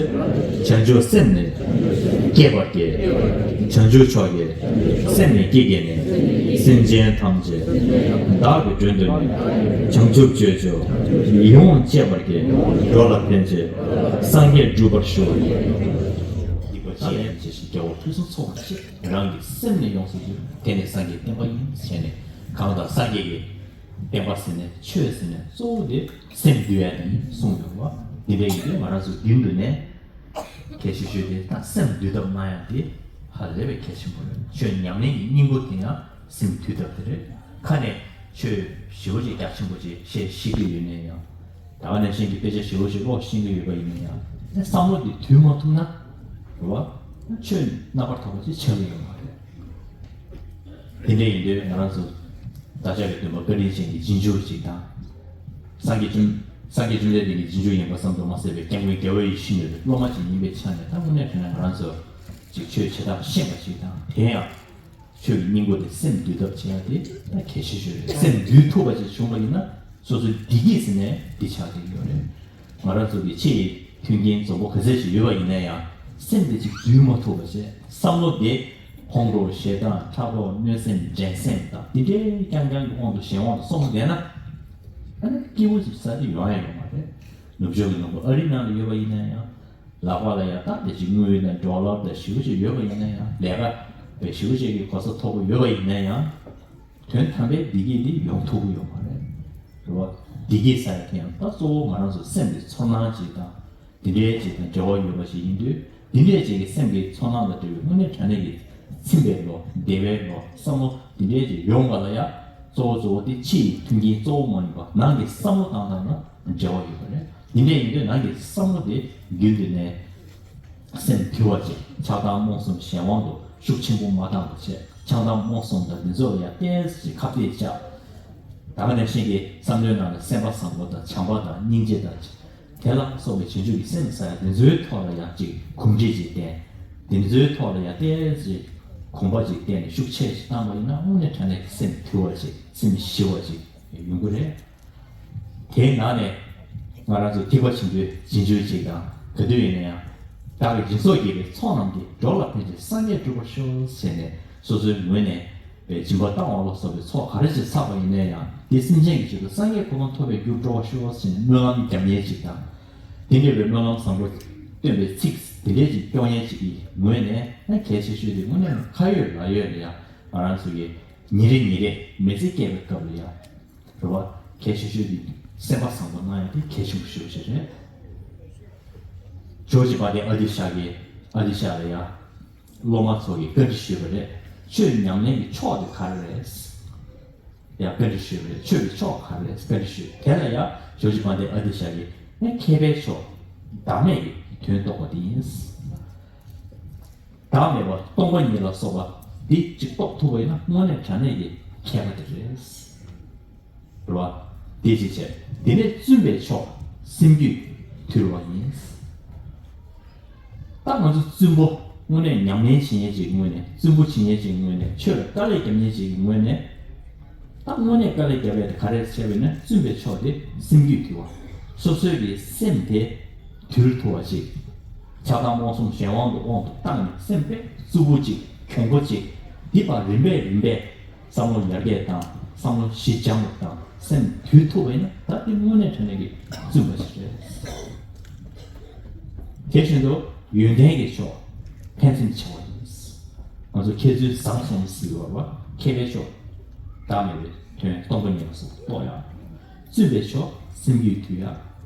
བྱང་ཆུབ་སེམས་ནི་བསྐྱེད་པར་བགྱི། བྱང་ཆུབ་མཆོག་གི་སེམས་ནི་བསྐྱེད་བགྱིས་ནས། སེམས་ཅན་ཐམས་ཅད་བདག་གིས་མགྲོན་དུ་གནང་། བྱང་ཆུབ་སྤྱོད་མཆོག་ཡིད་འོང་སྤྱད་པར་བགྱི། འགྲོ་ལ་ཕན་ཕྱིར་སངས་རྒྱས་འགྲུབ་པར་ཤོག། སྡིག་པ་ཅི་ཡང་ཡང་བྱས་ཤིང་། རྒྱལ་བ་ཕུན་སུམ་ཚོགས་པར་སྤྱད། རང་གི་སེམས་ནི་ཡོངས་སུ་འདུལ། དེ་ནི་སངས་རྒྱས་བསྟན་པ་ཡིན། ཟེར་ནས་གང་ལྟར་སངས་རྒྱས་ཀྱི་བསྟན་པ་ཟེར་ནས་ཆོས་ཟེར་ནས་གཙོ་བོ་དེ་སེམས་འདུལ་ཡ་དེ་ཡིན་གསུངས་ཡོད་པ། འདི་འདྲ་ཡིན་དུས་ང་རང་ཚོ་རྒྱུན་དུ་ནས་གལ་ཆེ་ཤོས་དེ་ད་སེམས་འདུལ་ཐབས་གནང་ཡ་དེ་ཧ་ལས་པའི་གལ་ཆེན་པོ་རེད། ཆོས་ཉམས་ལེན་གྱི་སྙིང་པོ་དེ་ཡང་སེམས་འདུལ་ཐབས་དེ་རེད། ཁ་ནས་ཆོས་ཞེ་པོ་ཅིག་རྒྱ་ཆེན་པོ་ཅིག་བཤད་ཤེས་ཀྱི་ཡོད་ནའི་ཡང་། ད་ག་ནང་བཞིན་གྱི་དཔེ་ཆ་ཞེ་པོ་ཅིག་ཀློག་ཤེས་ཀྱི་ཡོད་པ་ཡིན་ནའི་ཡང་། བསམ་བློ་དེ་འདུལ་མ་ཐུབ་ན་རེད་བ། ཆོས་རྣམ་པར་དག་པ་ཅིག་ཆགས་ཀྱི་ཡོད་མ་རེད། དེ་འདྲ་ཡིན་དུས་ང་རང་ཚོ་བདག་ཅག་གི་སྟོན་པ་བཀའ་དྲིན་ཅན་གྱི་རྗེས་འཇུག་ཅིག་དང་། སངས་རྒྱས་བཅོམ་སངས་རྒྱས་བཅོམ་ལྡན་འདས་ཀྱི་རྗེས་འཇུག་ཡིན་པ་བསམ་དུ་མ་ཟད་པའི་སྐྱབས་མགོན་རྒྱལ་བ་ཡིད་བཞིན་ནོར་བུའི་སློབ་མ་ཅིག་ཡིན་པའི་ཆ་ནས། ད་དངོས་གནས་དྲང་གནས་ང་རང་ཚོ་ཅིག་ཆོས་བྱེད་སྟངས་ཤེས་པ་ཞིག་དང་། དེ་ཡང་ཆོས་ཀྱི་སྙིང་པོ་དེ་སེམས་འདུལ་ཐབས་བྱེད་ཡ་དེ་ད་གལ་ཆེ་ཤོས་རེད། སེམས་འདུལ་ཐུབ་པ་ཅིག་བྱུང་བ་ཡིན་ན་སོ་སོའི་བདེ་སྐྱིད་ཟེར་ནས་འདི་ཆགས་བསྡད་ཡོད་རེད། ང་རང་ཚོ་གི་ཆེས་མཐུན་རྐྱེན་འཛོམས་པོ་ག་ཚད་ཅིག་ཡོད་པ་ཡིན་ན་ཡང་། སེམས་དེ་ཅིག་འདུལ་མ་ཐུབ་པ་བྱས། བསམ་བློ་དེ་ཁོང་ཁྲོ་ཞེ་སྡང་ཕྲག་དོག་གནོད་སེམས་འགྲན་སེམས་དང་དེ་འདྲའི་རྐྱང་རྐྱང་གི་དབང་དུ་གཞན་དབང་དུ་སོང་བསྡད་ན། ཨ་ནི་སྐྱིད་པོ་ཅིག་ས་དེ་ཡོང་ཡ་ཡོད་མ་རེད། ནུབ་ཕྱོགས་ཀྱི་ལུང་པ་ཨ་རིའི་ནང་ལ་ཡོད་པ་ཡིན་ན་ཡང་། ལག་པ་ལ་ཡང་ད་དེ་ཅིག་དངུལ་དང་ཌོ་ལར་དང་ཞེ་པོ་ཅིག་ཡོད་པ་ཡིན་ན་ཡང་། ལས་ཀ་དཔེ་ཞེ་པོ་ཅིག་གི་གོ་ས་མཐོ་པོ་ཡོད་པ་ཡིན་ན་ཡང་། དོན་དམ་པའི་བདེ་སྐྱིད་འདི་ཡོང་ཐུབ་ཀྱི་ཡོད་མ་རེད། རེད་བ། བདེ་སྐྱིད་ཟེར་ཡ་དེ་ཡང་ད་གཙོ་བོ་ང་རང་ཚོ་སེམས་ཀྱི་ཚོར་སྣང་ཅིག་དང་། དེ་འདྲའི་ཅིག་དང་འབྲེལ་བ་ཡོད་པ་ཞིག་ཡིན་དུས། དེ་འདྲའི་ཅིག་གི་སེམས་ཀྱི་ཚོར་སྣང་དང་འབྲེལ་བའི་དངོས་གནས་དྲང་གནས་ཀྱི་ཚིམ་པའི་བློ། བདེ་བའི་བློ། བསམ་བློ་དེ་འདྲའི་ཅིག་ཡོང་བ་ལ་ཡང་གཙོ་བོ་གཙོ་བོ་དེ་ཕྱི་ཡི་མཐུན་རྐྱེན་གཙོ་བོ་མ་ཡིན་པ་ནང་གི་བསམ་བློ་བཏང་སྟངས་ལ་འབྲེལ་བ་ཡོད་པ་རེད། དེ་འདྲ་ཡིན་དུས་ནང་གི་བསམ་བློ་དེ་རྒྱུན་དུ་ནས་སེམས་དུལ་བ་བྱེད། ཆགས་སྡང་རྨོངས་གསུམ་གཞན་དབང་དུ་ཤུགས་ཆེན་པོ་མ་བཏང་བ་བྱེད། ཆགས་སྡང་རྨོངས་གསུམ་དང་འདི་ཚོ་ལ་ཡང་ཏོག་ཙམ་ཅིག་ཁ་གཏད་བཅག། ད་ག་ནང་བཞིན་གྱི་བསམ་བློའི་ནང་ལ་སེམས་པ་བཟང་པོ་དང་བྱམས་པ་དང་སྙིང་རྗེ་དང་། དེ་ལ་སོགས་པའི་བྱང་ཆུབ་ཀྱི་སེམས་ཟེར་ཡ་འདི་ཚོའི་ཐོག་ལ་ཡང་ཅིག་གོམས་འདྲིས་ཅིག་བསྟེན། འདི་ཚོའི་ཐོག་ལ་ཡང་ཏོག་ཙམ་ཅིག་གོམས་པ་ཅིག་བསྟེན་ནས་ཤུགས་ཆེ་ཞིག་བཏང་བ་ཡིན་ན། དངོས་གནས་དྲང་གནས་ཀྱི་སེམས་དུལ་བ་ཅིག་སེམས་ཞི་བ་ཅིག་ཡོང་གི་རེད། དེའི་ནང་ནས་ང་རང་ཚོ་ཐེག་པ་ཆེན་པོའི་རྗེས་འཇུག་ཅིག་དང་། ག་དུས་ཡིན་ན་ཡང་། བདག་གིས་སྦྱིན་སོགས་བགྱིས་པའི་ཚོགས་རྣམས་ཀྱིས། འགྲོ་ལ་ཕན་ཕྱིར་སངས་རྒྱས་འགྲུབ་པར་ཤོག་ཟེར་ནས་སོ་སོའི་ངོས་ནས་པའི་སྦྱིན་པ་བཏང་བ་ལ་སོགས་པའི་ཚོགས་ག་རེ་ཅིག་བསགས་པ་ཡིན་ན་ཡང་། དེ་སེམས་ཅན་གྱི་ཆེད་དུ་སངས་རྒྱས་གོ་འཕང་ཐོབ་པའི་རྒྱུར་འགྲོ་བར་ཤོག་ཟེར་ནས་སྨོན་ལམ་རྒྱབ་མཁན་ཅིག་དང་། དེ་འདྲ་བའི་སྨོན་ལམ་བཟང་པོ་བཏོན་པའི་ཚིག་དེ་འདྲ་ཅིག་སྐྱོར་མཁན་ཅིག་གི་ངོས་ནས་ཡང་གལ་ཆེ་ཤོས་དེ་དངོས་གནས་ཁ་ཡོད་ལག་ཡོད་ལ་ཡང་། ང་རང་ཚོ་གི་ཉིན་རེ་ཉིན་རེ་མི་ཚེ་སྐྱེལ་བའི་སྐབས་ལ་ཡང་། རེད་བ། གལ་ཆེ་ཤོས་དེ་སེམས་པ་བཟང་པོ་གནང་ཡ་དེ་གལ་ཆེན་པོ་ཞེ་པོ་ཅིག་རེད། ཇོ་བོ་རྗེ་དཔལ་ལྡན་ཨ་ཏི་ཤ་གིས་ཨ་ཏི་ཤ་ལ་ཡ་སློབ་མ་ཚོ་གིས་བཀའ་འདྲི་ཞུས་པ་རེད། ཆོས་ཉམས་ལེན་གྱི་མཆོག་དེ་ག་རེ་རེད། ཡ་བཀའ་འདྲི་ཞུས་པ་རེད། ཆོས་ཀྱི་མཆོག་ག་རེ་རེད་བཀའ་འདྲི་ཞུས། དེ་ལ་ཡ་ཇོ་བོ་རྗེ་དཔལ་ལྡན་ཨ་ཏི་ཤ་གིས་ཨེ་མཁས་པའི་མཆོག་བདག་མེད་ཀྱི་དོན་རྟོགས་པ་དེ་ཡིན། བདག་མེད་པ་སྟོང་པ་ཉིད་ལ་སོགས་པ་འདི་གཅིག་རྟོགས་ཐུབ་པ་ཡིན་ན་དངོས་གནས་དྲང་གནས་ཀྱི་མཁས་པ་དེ་རེད། རེད་བ། དེ་གཅིག་བྱས། དེ་ནས་བཙུན་པའི་མཆོག་སེམས་རྒྱུད་དུལ་བ་ཡིན། ད་ང་ཚོ་བཙུན་པོ་དངོས་གནས་ཉམས་ལེན་བྱེད་མཁན་ཅིག་གི་ངོས་ནས། བཙུན་པོ་བྱེད་མཁན་ཅིག་གི་ངོས་ནས། ཆོས་ལ་དཀའ་ལས་རྒྱབ་མཁན་ཅིག་གི་ངོས་ནས། ད་དངོས་གནས་དཀའ་ལས་རྒྱབ་ཡ་དེ་ག་རེ་བྱས་པ་ཡིན་ན། བཙུན་པའི་མཆོག་དེ་སེམས་རྒྱུད་དུལ་བ། སོ་སོའི་གི་སེམས་དེ་དུལ་ཐུབ་པ་ཅིག་ཆགས་སྡང་རྨོངས་གསུམ་གཞན་དབང་དུ་དབང་དུ་བཏང་ནས། སེམས་དཔེ་རྩུབ་པོ་ཅིག་གྱོང་པོ་ཅིག་འདི་བར་རིམ་པས་རིམ་པས་བསམ་བློ་ཡར་རྒྱས་བཏང་། བསམ་བློ་ཞི་འཇམ་པོ་བཏང་། སེམས་དུལ་ཐུབ་པ་ཡིན་ན། ད་དེ་དངོས་གནས་དྲང་གནས་ཀྱི་བཙུན་པ་ཞིག་རེད། དེ་བཞིན་དུ་ཡོན་ཏན་གྱི་མཆོག་ཕན་སེམས་ཆེ་བ་ཡིན། ང་ཚོ་མཁས་བཙུན་བཟང་གསུམ་ཟེར་བ་རེད་བ། མཁས་པའི་མཆོག་བདག་མེད་པའི་དོན་སྟོང་པ་ཉིད་ལ་སོགས་རྟོགས་ཡ། བཙུན་པའི་མཆོག་སེམས་རྒྱུད་དུལ་ཡ།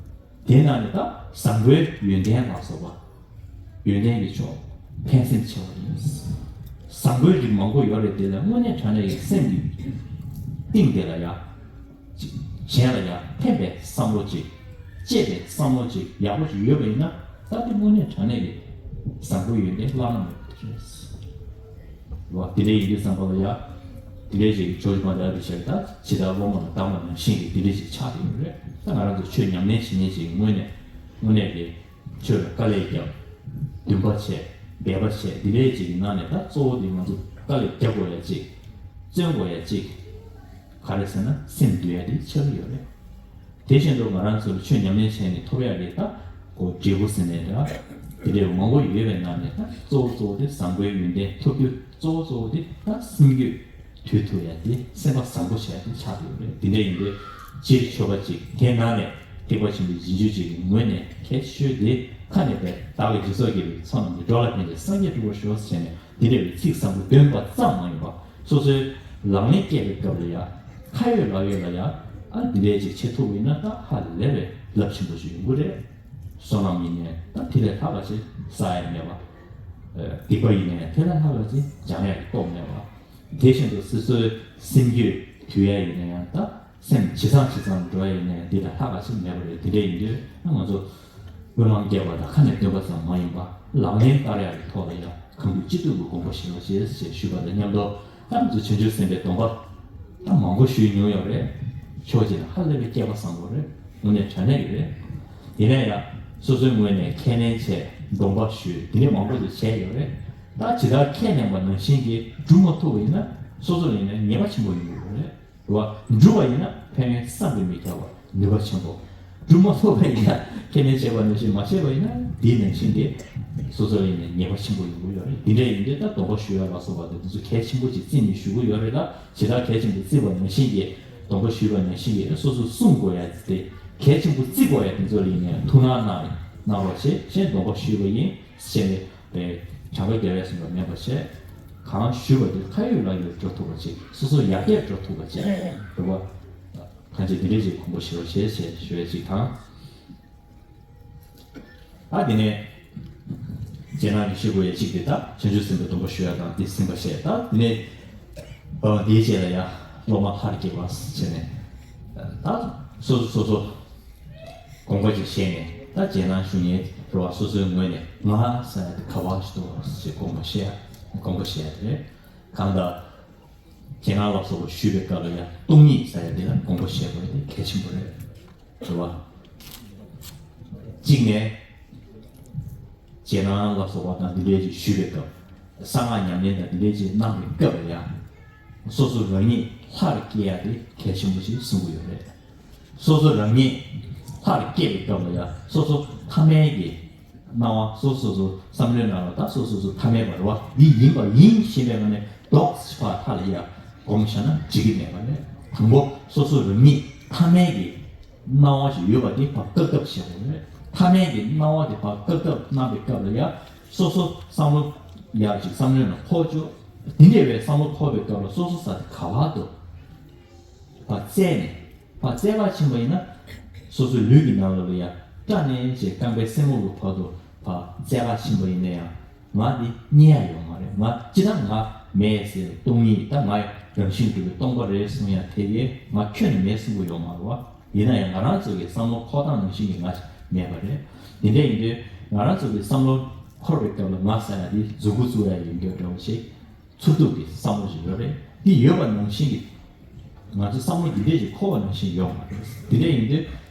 དེ་ནང་ནས་ད་བཟང་པོའི་ཡོན་ཏན་ལ་སོགས་པ། ཡོན་ཏན་གྱི་མཆོག་ཕན་སེམས་ཆེ་བ་ཡིན། བཟང་པོའི་རིགས་མང་པོ་ཡོད་རེད། དེ་ལ་དངོས་གནས་དྲང་གནས་ཀྱི་སེམས་ཀྱི་གཏིང་དེ་ལ་ཡ། ཅིག་གཞན་ལ་ཡ་ཕན་པའི་བསམ་བློ་ཅིག་གཅེས་པའི་བསམ་བློ་ཅིག་ཡག་པོ་ཅིག་ཡོད་པ་ཡིན་ན། ད་དེ་དངོས་གནས་དྲང་གནས་ཀྱི་བཟང་པོའི་ཡོན་ཏན་བླ་ན་མེད་པ་དེ་རེད། རེད་བ། དེ་འདྲ་ཡིན་དུས་ཙམ་པ་ལ་ཡ། དེ་འདྲའི་ཞིག་ཇོ་ཇོ་མ་འདྲ་བའི་ཞིག་ད་ཇི་ལྟར་སློབ་མ་ལ་བདག་མ་ནང་བཞིན་གྱི་དེ་འདྲའི་ཞིག་ཆགས་ཡོད་རེད། ད་ང་རང་ཚོ་ཆོས་ཉམས་ལེན་བྱེད་མཁན་ཞིག་དངོས་གནས་དངོས་གནས་ཀྱི་ཆོས་ལ་དཀའ་ལས་བརྒྱབ། འདུན་པ་བྱས། འབད་པ་བྱས། དེ་འདྲའི་ཞིག་གི་ནང་ནས་ད་གཙོ་བོ་དེ་ང་ཚོ་དཀའ་ལས་རྒྱག་དགོས་ཡ་གཅིག་བརྩོན་དགོས་ཡ་གཅིག་ག་རེ་ཟེར་ན་སེམས་འདུལ་ཡ་དེ་ཆགས་ཀྱི་ཡོད་རེད། དེ་བཞིན་དུ་ང་རང་ཚོར་ཆོས་ཉམས་ལེན་བྱས་ནས་ཐོབ་ཡག་གི་ད་གོ་འབྲས་བུ་ཟེར་ནའི་འདྲ། དེ་འདྲའི་མང་པོ་ཡོད་པའི་ནང་ནས་ད་གཙོ་བོ་གཙོ་བོ་དེ་བཟང་པོའི་ཡོན་ཏན་ཐོབ་རྒྱུ་གཙོ་བོ་གཙོ་བོ་དེ་ད་སེམས་རྒྱུད་དུལ་ཐུབ་ཡག་དེ་སེམས་པ་བཟང་པོ་བྱས་ཏེ་ཆགས་ཡོད་རེད། དེ་འདྲ་ཡིན་དུས་སྤྱིར་ཆོས་པ་ཅིག་དེ་ནང་ནས་ཐེག་པ་ཆེན་པོའི་རྗེས་འཇུག་ཅིག་གི་ངོས་ནས་གལ་ཆེ་ཤོས་དེ་ཁ་ནས་པའི་བདག་གི་སྦྱིན་སོགས་དགེ་བའི་ཚོགས་རྣམས་ཀྱིས། འགྲོ་ལ་ཕན་ཕྱིར་སངས་རྒྱས་འགྲུབ་པར་ཤོག་ཟེར་ནས་དེ་འདྲ་བའི་ཚིག་བཟང་པོ་འདོན་པ་ཙམ་མ་ཡིན་པ། སོ་སོའི་ལག་ལེན་བཀལ་བའི་སྐབས་ལ་ཡང་ཁ་ཡོད་ལག་ཡོད་ལ་ཡང་ཨ་འདི་འདྲའི་ཅིག་བྱེད་ཐུབ་པ་ཡིན་ན་ད་ཧ་ལས་པའི་རླབས་ཆེན་པོ་ཞིག་ཡོང་གི་རེད། བསོད་ནམས་ཡིན་ནའི་ད་དེ་ལས་ལྷག་པ་ཞིག་བསགས་ཡ་མེད་པ། སྡིག་པ་ཡིན་ནའི་དེ་ལས་ལྷག་པ་ཞིག་སྦྱང་ཡ་གི་སྟོབས་མེད་པ། དེ་བཞིན་དུ་སོ་སོའི་སེམས་རྒྱུད་དུལ་ཡ་ཡིན་ན་ཡང་ད། སེམས་ཇེ་བཟང་ཇེ་བཟང་འགྲོ་ཡ་ཡིན་ནའི་འདི་ལས་ལྷག་པ་ཞིག་མེད་པ་རེད། དེ་འདྲ་ཡིན་དུས་ང་ཚོ་དབུ་མ་བརྒྱད་པ་དང་ཁ་ནས་འདོན་པ་ཙམ་མ་ཡིན་པ་ལག་ལེན་བསྟར་ཡ་གི་ཐོག་ལ་ཡང་གང་ཐུབ་ཅི་ཐུབ་ཀྱི་དགོངས་པ་བཞེས་རོགས་ཞེས་ཞེས་ཞུས་པ་དང་མཉམ་དུ་ད་ང་ཚོ་བྱང་ཆུབ་སེམས་དཔའི་སྡོམ་པ་ད་མང་པོ་ཞུས་མྱོང་ཡོད་རེད། ཕྱོགས་གཅིག་ནས་ཧ་ལས་པའི་སྐལ་པ་བཟང་པོ་རེད། དངོས་གནས་དྲང་གནས་ཀྱི་རེད། ཡིན་ན་ཡང་སོ་སོའི་ངོས་ནས་ཁས་ལེན་བྱས་སྡོམ་པ་ཞུས་དེ་འདྲ་མང་པོ་ཞིག་བྱས་ཡོད་རེད། ད་ཇི་ལྟར་ཁས་ལེན་པ་ནང་བཞིན་གྱི་སྒྲུབ་མ་ཐུབ་པ་ཡིན་ན་སོ་སོ་ལ་ཡིན་ན་ཉེས་པ་ཆེན་པོ་ཡོང་གི་ཡོད་རེད། རེད་བ། འགྲུབ་པ་ཡིན་ན་ཕན་ཡོན་བསམ་གྱིས་མི་ཁྱབ་པ་ནུས་པ་ཆེན་པོ། སྒྲུབ་མ་ཐུབ་པ་ཡིན་ན་ཁས་ལེན་བྱས་པ་ནང་བཞིན་མ་བྱས་པ་ཡིན་ན་དེའི་ནང་བཞིན་གྱི་སོ་སོ་ལ་ཡིན་ན་ཉེས་པ་ཆེན་པོ་ཡོང་གི་ཡོད་རེད། དེ་འདྲ་ཡིན་དུས་ད་སྡོམ་པ་ཞུ་ཡ་ལ་སོགས་པ་དེ་དེ་ཚོ་གལ་ཆེན་པོ་ཅིག་བརྩིས་ནས་ཞུ་གི་ཡོད་རེད། ད་ཇི་ལྟར་གལ་ཆེན་པོ་བརྩིས་པ་ནང་བཞིན་གྱི་སྡོམ་པ་ཞུས་པ་ནང་བཞིན་གྱི་སོ་སོས་བསྲུང་དགོས་ཡ་དེ་གལ་ཆེན་པོ་བརྩི་དགོས་ཡ་དེ་ཚོ་ལ་ཡིན་ན་ཐུགས་སྣང་གནང་གནང་རོགས་བྱེད། ཞེས་སྡོམ་པ་ཞུས་པ་ཡིན་ཞེས་ནས། པའི་གྲངས་ཀ་རྒྱལ་བས་གསུངས་པ་མིན་པ་བྱས། གང་ཞུས་པ་དེ་ཁ་ཡོད་ལག་ཡོད་འགྲོ་ཐུབ་པ་ཅིག་སོ་སོ་ཡར་རྒྱས་འགྲོ་ཐུབ་པ་ཅིག་རེད་བ། གང་ཅི་དེ་འདྲས་ཅིག་དགོངས་པ་ཞུ་རོགས་བྱེད་ཞེས་ཞུ་བའི་ཅིག་དང་། ཨ་དེ་ནས་རྗེས་གནང་གི་ཞུ་དགོས་ཡ་ཅིག་དེ་ད་བྱང་ཆུབ་སེམས་དཔའི་སྡོམ་པ་ཞུ་ཡ་དང་དེ་ཟིན་པ་བྱས། ད་དེ་ནས་འོ་དེའི་རྗེས་ལ་ཡ་སློབ་མ་ལྷར་བསྐྱེད་པ་བྱས་ནས་ད་སོ་སོ་སོ་སོ། དགོངས་པ་ཅིག་བཞེས་ནས་ད་རྗེས་གནང་ཞུ་མཁན་རེད་བ། སོ་སོའི་ངོས་ནས་ང་ཟེར་ཡ་དེ་ག་བ་ཞིག་འདུག་ཞེས་དགོངས་པ་བཞེས་ཡ། དགོངས་པ་བཞེས་ཡ་དེ་རེད། གང་ལྟར་རྗེས་གནང་ལ་སོགས་པ་ཞུས་པའི་སྐབས་ལ་ཡང་སྟོང་ཉིད་ཟེར་ཡ་དེ་ལ་དགོངས་པ་བཞེས་དགོས་ཡ་དེ་གལ་ཆེན་པོ་རེད། རེད་བ། གཅིག་ནས། རྗེས་གནང་ལ་སོགས་པ་དང་འདི་འདྲའི་ཅིག་ཞུས་པའི་སྐབས། གསང་སྔགས་ཉམས་ལེན་དང་འདི་འདྲའི་ཅིག་གནང་བའི་སྐབས་ལ་ཡང་། སོ་སོ་རང་ཉིད་ལྷར་སྐྱེ་ཡ་དེ་གལ་ཆེན་པོ་ཞིག་གསུང་གི་ཡོད་རེད། སོ་སོ་རང་ཉིད་ལྷར་སྐྱེ་བའི་སྐབས་ལ་ཡང་སོ་སོ་ཐ་མལ་གྱི་སྣང་བ་སོ་སོ་སོ་བསམ་བློའི་ནང་ལ་ད་སོ་སོ་སོ་ཐ་མལ་པ་རེད་བ། འདི་ཡིན་པ་ཡིན་ཞེས་པའི་ངང་ནས་ལྡོག་ཕར་ཐ་ལ་ཡང་སྒོམ་བཞག་ན་འགྲིག་གི་མེད་པ་རེད། དང་པོ་སོ་སོ་རང་ཉིད་ཐ་མལ་གྱི་སྣང་བ་ཞིག་ཡོད་པ་དེ་ཕར་བཀག་ཐབས་བྱེད་དགོས་རེད། ཐ་མལ་གྱི་སྣང་བ་དེ་ཕར་བཀག་ཐབས་གནང་བའི་སྐབས་ལ་ཡང་སོ་སོ་བསམ་བློ་ཡག་ཅིག་བསམ་བློའི་ནང་འཁོར་བཅུག་དེ་འདྲ་བའི་བསམ་བློ་འཁོར་བའི་སྐབས་ལ་སོ་སོ་ས་དེ་ག་བར་འདུག་ཕར་བཙལ་ནས་ཕར་བཙལ་ག་ཕྱིན་པ་ཡིན་ན་སོ་སོའི་ལུས་ཀྱི་ནང་ལོགས་ལ་ཡང་སྐྲ་ནས་ཅིག་རྐང་པའི་སེན་མོ་གི་བར་དུ་ཕར་བཙལ་ག་ཕྱིན་པ་ཡིན་ན་ཡང་། ང་འདི་རྙེད་ཡ་ཡོད་མ་རེད། ང་ཅི་ལྟར་ང་མེད་ཟེར་སྟོང་ཉིད་ད་ང་རང་བཞིན་གྲུབ་པའི་སྟོང་པ་རེད་གསུང་ཡ་དེ་གས་ང་ཁྱོན་ནས་མེད་གསུང་གི་ཡོད་མ་རེད་བ། ཡིན་ན་ཡང་ང་རང་ཚོ་གི་བསམ་བློ་འཁོར་སྟངས་ནང་བཞིན་གྱི་ང་མེད་པ་རེད། དེ་འདྲ་ཡིན་དུས་ང་རང་ཚོ་གི་བསམ་བློ་འཁོར་བའི་སྐབས་ལ་ང་ཟེར་ཡ་འདི་མཛུ་གུ་བཙུགས་ཡ་ཡིན་རྒྱུ་འདྲ་བོ་ཞིག་ཚུར་གཏུག་གི་བསམ་བློ་ཞིག་ཡོད་རེད། འདི་ཡོད་པ་ནང་བཞིན་གྱི་ང་ཚོ་བསམ་བློ་འདི་འདྲས་ཞིག་འཁོར་བ་ནང་བཞིན་ཡོད་མ་རེད། དེ་འདྲ་ཡིན་དུས།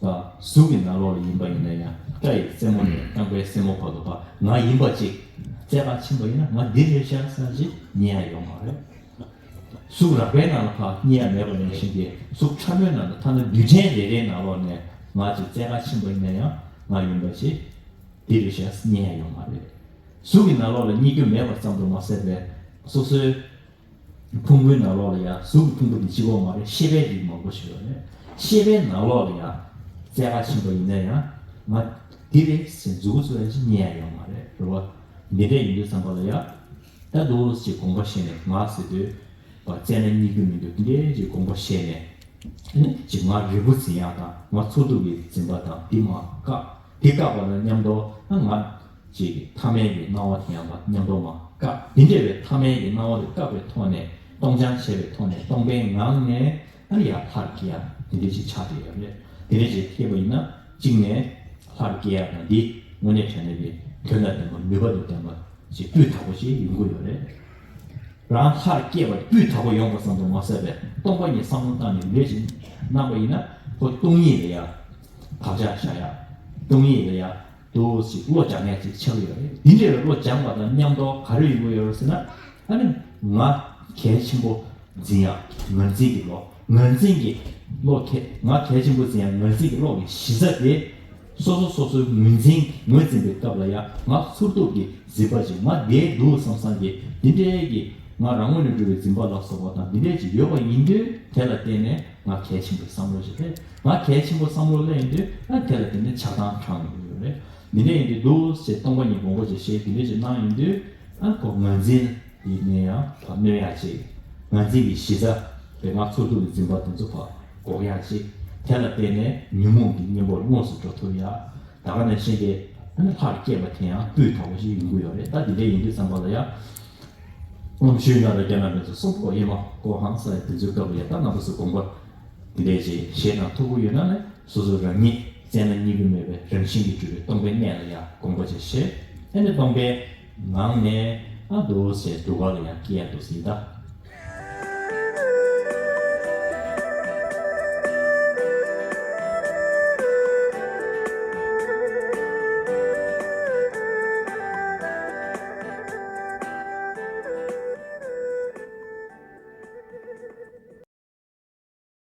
པ། གཟུགས་ཀྱི་ནང་ལོགས་ལ་ཡིན་པ་ཡིན་ན་ཡང་སྐྲ་ཡི་རྩེ་མོ་ནས་རྐང་པའི་སེན་མོ་བར་དུ་པ་ང་ཡིན་པ་ཅིག་བཙལ་ག་ཕྱིན་པ་ཡིན་ན་ང་འདི་རེད་ཤག་ཟེར་ཞིག་རྙེད་ཡ་ཡོད་མ་རེད། གཟུགས་རགས་པའི་ནང་ལ་ཕར་རྙེད་ཡ་མེད་པ་ནང་བཞིན་གྱི་གཟུགས་ཕྲ་མོའི་ནང་ལ་ཐ་ན་རྡུལ་ཕྲན་རེ་རེའི་ནང་ལོགས་ནས་ང་ཅིག་བཙལ་ག་ཕྱིན་པ་ཡིན་ན་ཡང་ང་ཡིན་པ་ཅིག་འདི་རེད་ཤག་རྙེད་ཡ་ཡོད་མ་རེད། གཟུགས་ཀྱི་ནང་ལོགས་ལ་རྙེད་རྒྱུ་མེད་པ་ཙམ་དུ་མ་ཟད་པའི་སོ་སོའི་ཕུང་པོའི་ནང་ལོགས་ལ་ཡང་གཟུགས་ཀྱི་ཕུང་པོ་འདི་གཅིག་པོ་མ་རེད། ཤེས་པའི་རིགས་མང་པོ་ཞིག་ཡོད་རེད། ཤེས་པའི་ནང་ལོགས་ལ་ཡང་བཙལ་ག་ཕྱིན་པ་ཡིན་ན་ཡང་ང་འདི་རེད་ཟེར་མཛུ་གུ་བཙུགས་ཡ་ཞིག་རྙེད་ཡ་ཡོད་མ་རེད། རེད་བ། འདི་འདྲ་ཡིན་དུས་ཙམ་པ་ལ་ཡང་ད་འདུག་ཅེས་དགོངས་པ་བཞེས་ནས་ང་ཟེར་དུས་བ་བཙལ་ན་རྙེད་རྒྱུ་མི་འདུག་འདི་འདྲ་ཅིག་དགོངས་པ་བཞེས་ནས་ཨ་ནི་ཅིག་ང་རིལ་བུ་འཛིན་ཡ་དང་ང་ཚོགས་གཏུགས་ཀྱི་འཛིན་པ་དང་འདི་མ་བཀག་འདི་བཀག་པ་དང་མཉམ་དུ་ང་ཅིག་ཐ་མལ་གྱི་སྣང་བ་དེ་ཡང་མཉམ་དུ་མ་བཀག་འདི་འདྲ་བའི་ཐ་མལ་གྱི་སྣང་བ་དེ་བཀག་པའི་ཐོག་ནས་སྟོང་སྦྱང་བྱས་པའི་ཐོག་ནས་སྟོང་པའི་ངང་ནས་ཨ་ནི་ཡར་ལྷར་སྐྱེ་ཡ་དེ་འདྲ་ཞིག་ཆགས་བསྡད་ཡོད་རེད། དེ་འདྲ་ཞིག་ཐེབས་པ་ཡིན་ན་གཅིག་ནས་ལྷར་སྐྱེ་ཡ་དང་འདི་དངོས་གནས་དྲང་གནས་ཀྱི་དོན་དང་ལྡན་པ་ནུས་པ་དང་ལྡན་པ་ཞིག་སྤུས་དག་པོ་ཞིག་ཡོང་གི་ཡོད་རེད། རང་ལྷར་སྐྱེས་པ་སྤུས་དག་པོ་ཡོང་བར་བསམ་དུ་མ་ཟད་པའི་སྟོང་པ་ཉིད་བསམ་བློ་བཏང་ནས་འདི་འདྲ་ཞིག་གནང་པ་ཡིན་ན། ཁོ་སྟོང་ཉིད་ལ་ཡ་བག་ཆགས་བཞག་ཡ། སྟོང་ཉིད་ལ་ཡ་དུ་ཞིག་བློ་སྦྱང་ཡ་ཅིག་ཆགས་ཀྱི་ཡོད་རེད། འདི་འདྲའི་བློ་སྦྱང་བ་དང་མཉམ་དུ་ག་རེ་ཡོང་གི་ཡོད་རེད་ཟེར་ན། ཨ་ནི་ང་གལ་ཆེན་པོ་འཛིན་ཡ། ངར་འཛིན་གྱི་བློ། ངར་འཛིན་གྱི་བློ་གལ། ང་གལ་ཆེན་པོ་འཛིན་ཡ། ངར་འཛིན་གྱི་བློ་གི་གཞི་རྩ་དེ། སོ་སོ་སོ་སོའི་ངོས་འཛིན། ངོས་འཛིན་པའི་སྐབས་ལ་ཡང་ང་ཚུར་གཏུགས་ཀྱི་འཛིན་པ་ཅིག་ང་བདེ་འདུག་བསམ་བསམ་གྱི་འདི་འདྲའི་གི་ང་རང་ངོས་ནས་གྲུབ་པའི་འཛིན་པ་ལ་སོགས་པ་དང་འདི་འདྲའི་ཅིག་ཡོད་པ་ཡིན་དུས། དེ་ལ་བརྟེན་ནས་ང་གལ་ཆེན་པོའི་བསམ་བློ་ཞིག་སླེབས། ང་གལ་ཆེན་པོའི་བསམ་བློ་སླེབས་ཡིན་དུས། ཨ་དེ་ལ་བརྟེན་ནས་ཆགས་སྡང་དྲངས་ཡོང་གི་ཡོད་རེད། འདི་འདྲ་ཡིན་དུས་འདུག་ཅེས་སྟོང་པ་ཉིད་དགོངས་པ་ཅིག་བཞེས། འདི་འདྲ་ཅིག་གནང་ཡིན་དུས། ཨ་ཁོ་ངར་འཛིན་ཡིན་ནའི་ཡང་ཕར་གནོན་ཡག་ཅིག་ངར་འཛིན་གྱི་གཞི་རྩ་དེ་ང་ཚུར་གཏུགས་ཀྱི་འཛིན་པ་དེ་ཚོ་ཕར་འགོག་ཡག་ཅིག་དེ་ལ་བརྟེན་ནས་ཉོན་མོངས་ཀྱི་གཉེན་པོར་དངོས་སུ་འགྲོ་ཐུབ་ཡག་ད་ག་ནང་བཞིན་གྱི་ཨ་ནི་ལྷར་སྐྱེས་པ་དེ་ཡང་སྤུས་དག་པོ་ཞིག་ཡོང་གི་ཡོད་རེད། ད་འདི་འདྲ་ཡིན་དུས་ཙམ་པ་ལ་ཡང་། ཨོཾ་ཤྲཱི་ན་ར་ཛྙཱ་ན་མཉྫུ་སྭ་བྷཱ་ཝ་ཨེ་མ་ཀོ་ཧཾ་ས་ཡ་དེ་ཚོའི་སྐབས་ལ་ཡང་ད་རྣམ་པ་ཚོ་དགོངས་པ་འདི་འདྲ་ཅིག་བཞེས་གནང་ཐུབ་ཀྱི་ཡོད་ན་ནི། སོ་སོ་རང་ཉིད་བཙལ་ན་རྙེད་ཀྱི་མེད་པའི་རང་བཞིན་གྱིས་གྲུབ་པའི་སྟོང་པའི་གནས་ལ་ཡང་དགོངས་པ་ཅིག་བཞེས། ཨ་ནི་སྟོང་པའི་ངང་ནས་ཨ་འདུག་སེ་སྒྲུབ་པ་ལ་ཡང་སྐྱེ་ཡག་འདུག་སེ་ཡིན་ད།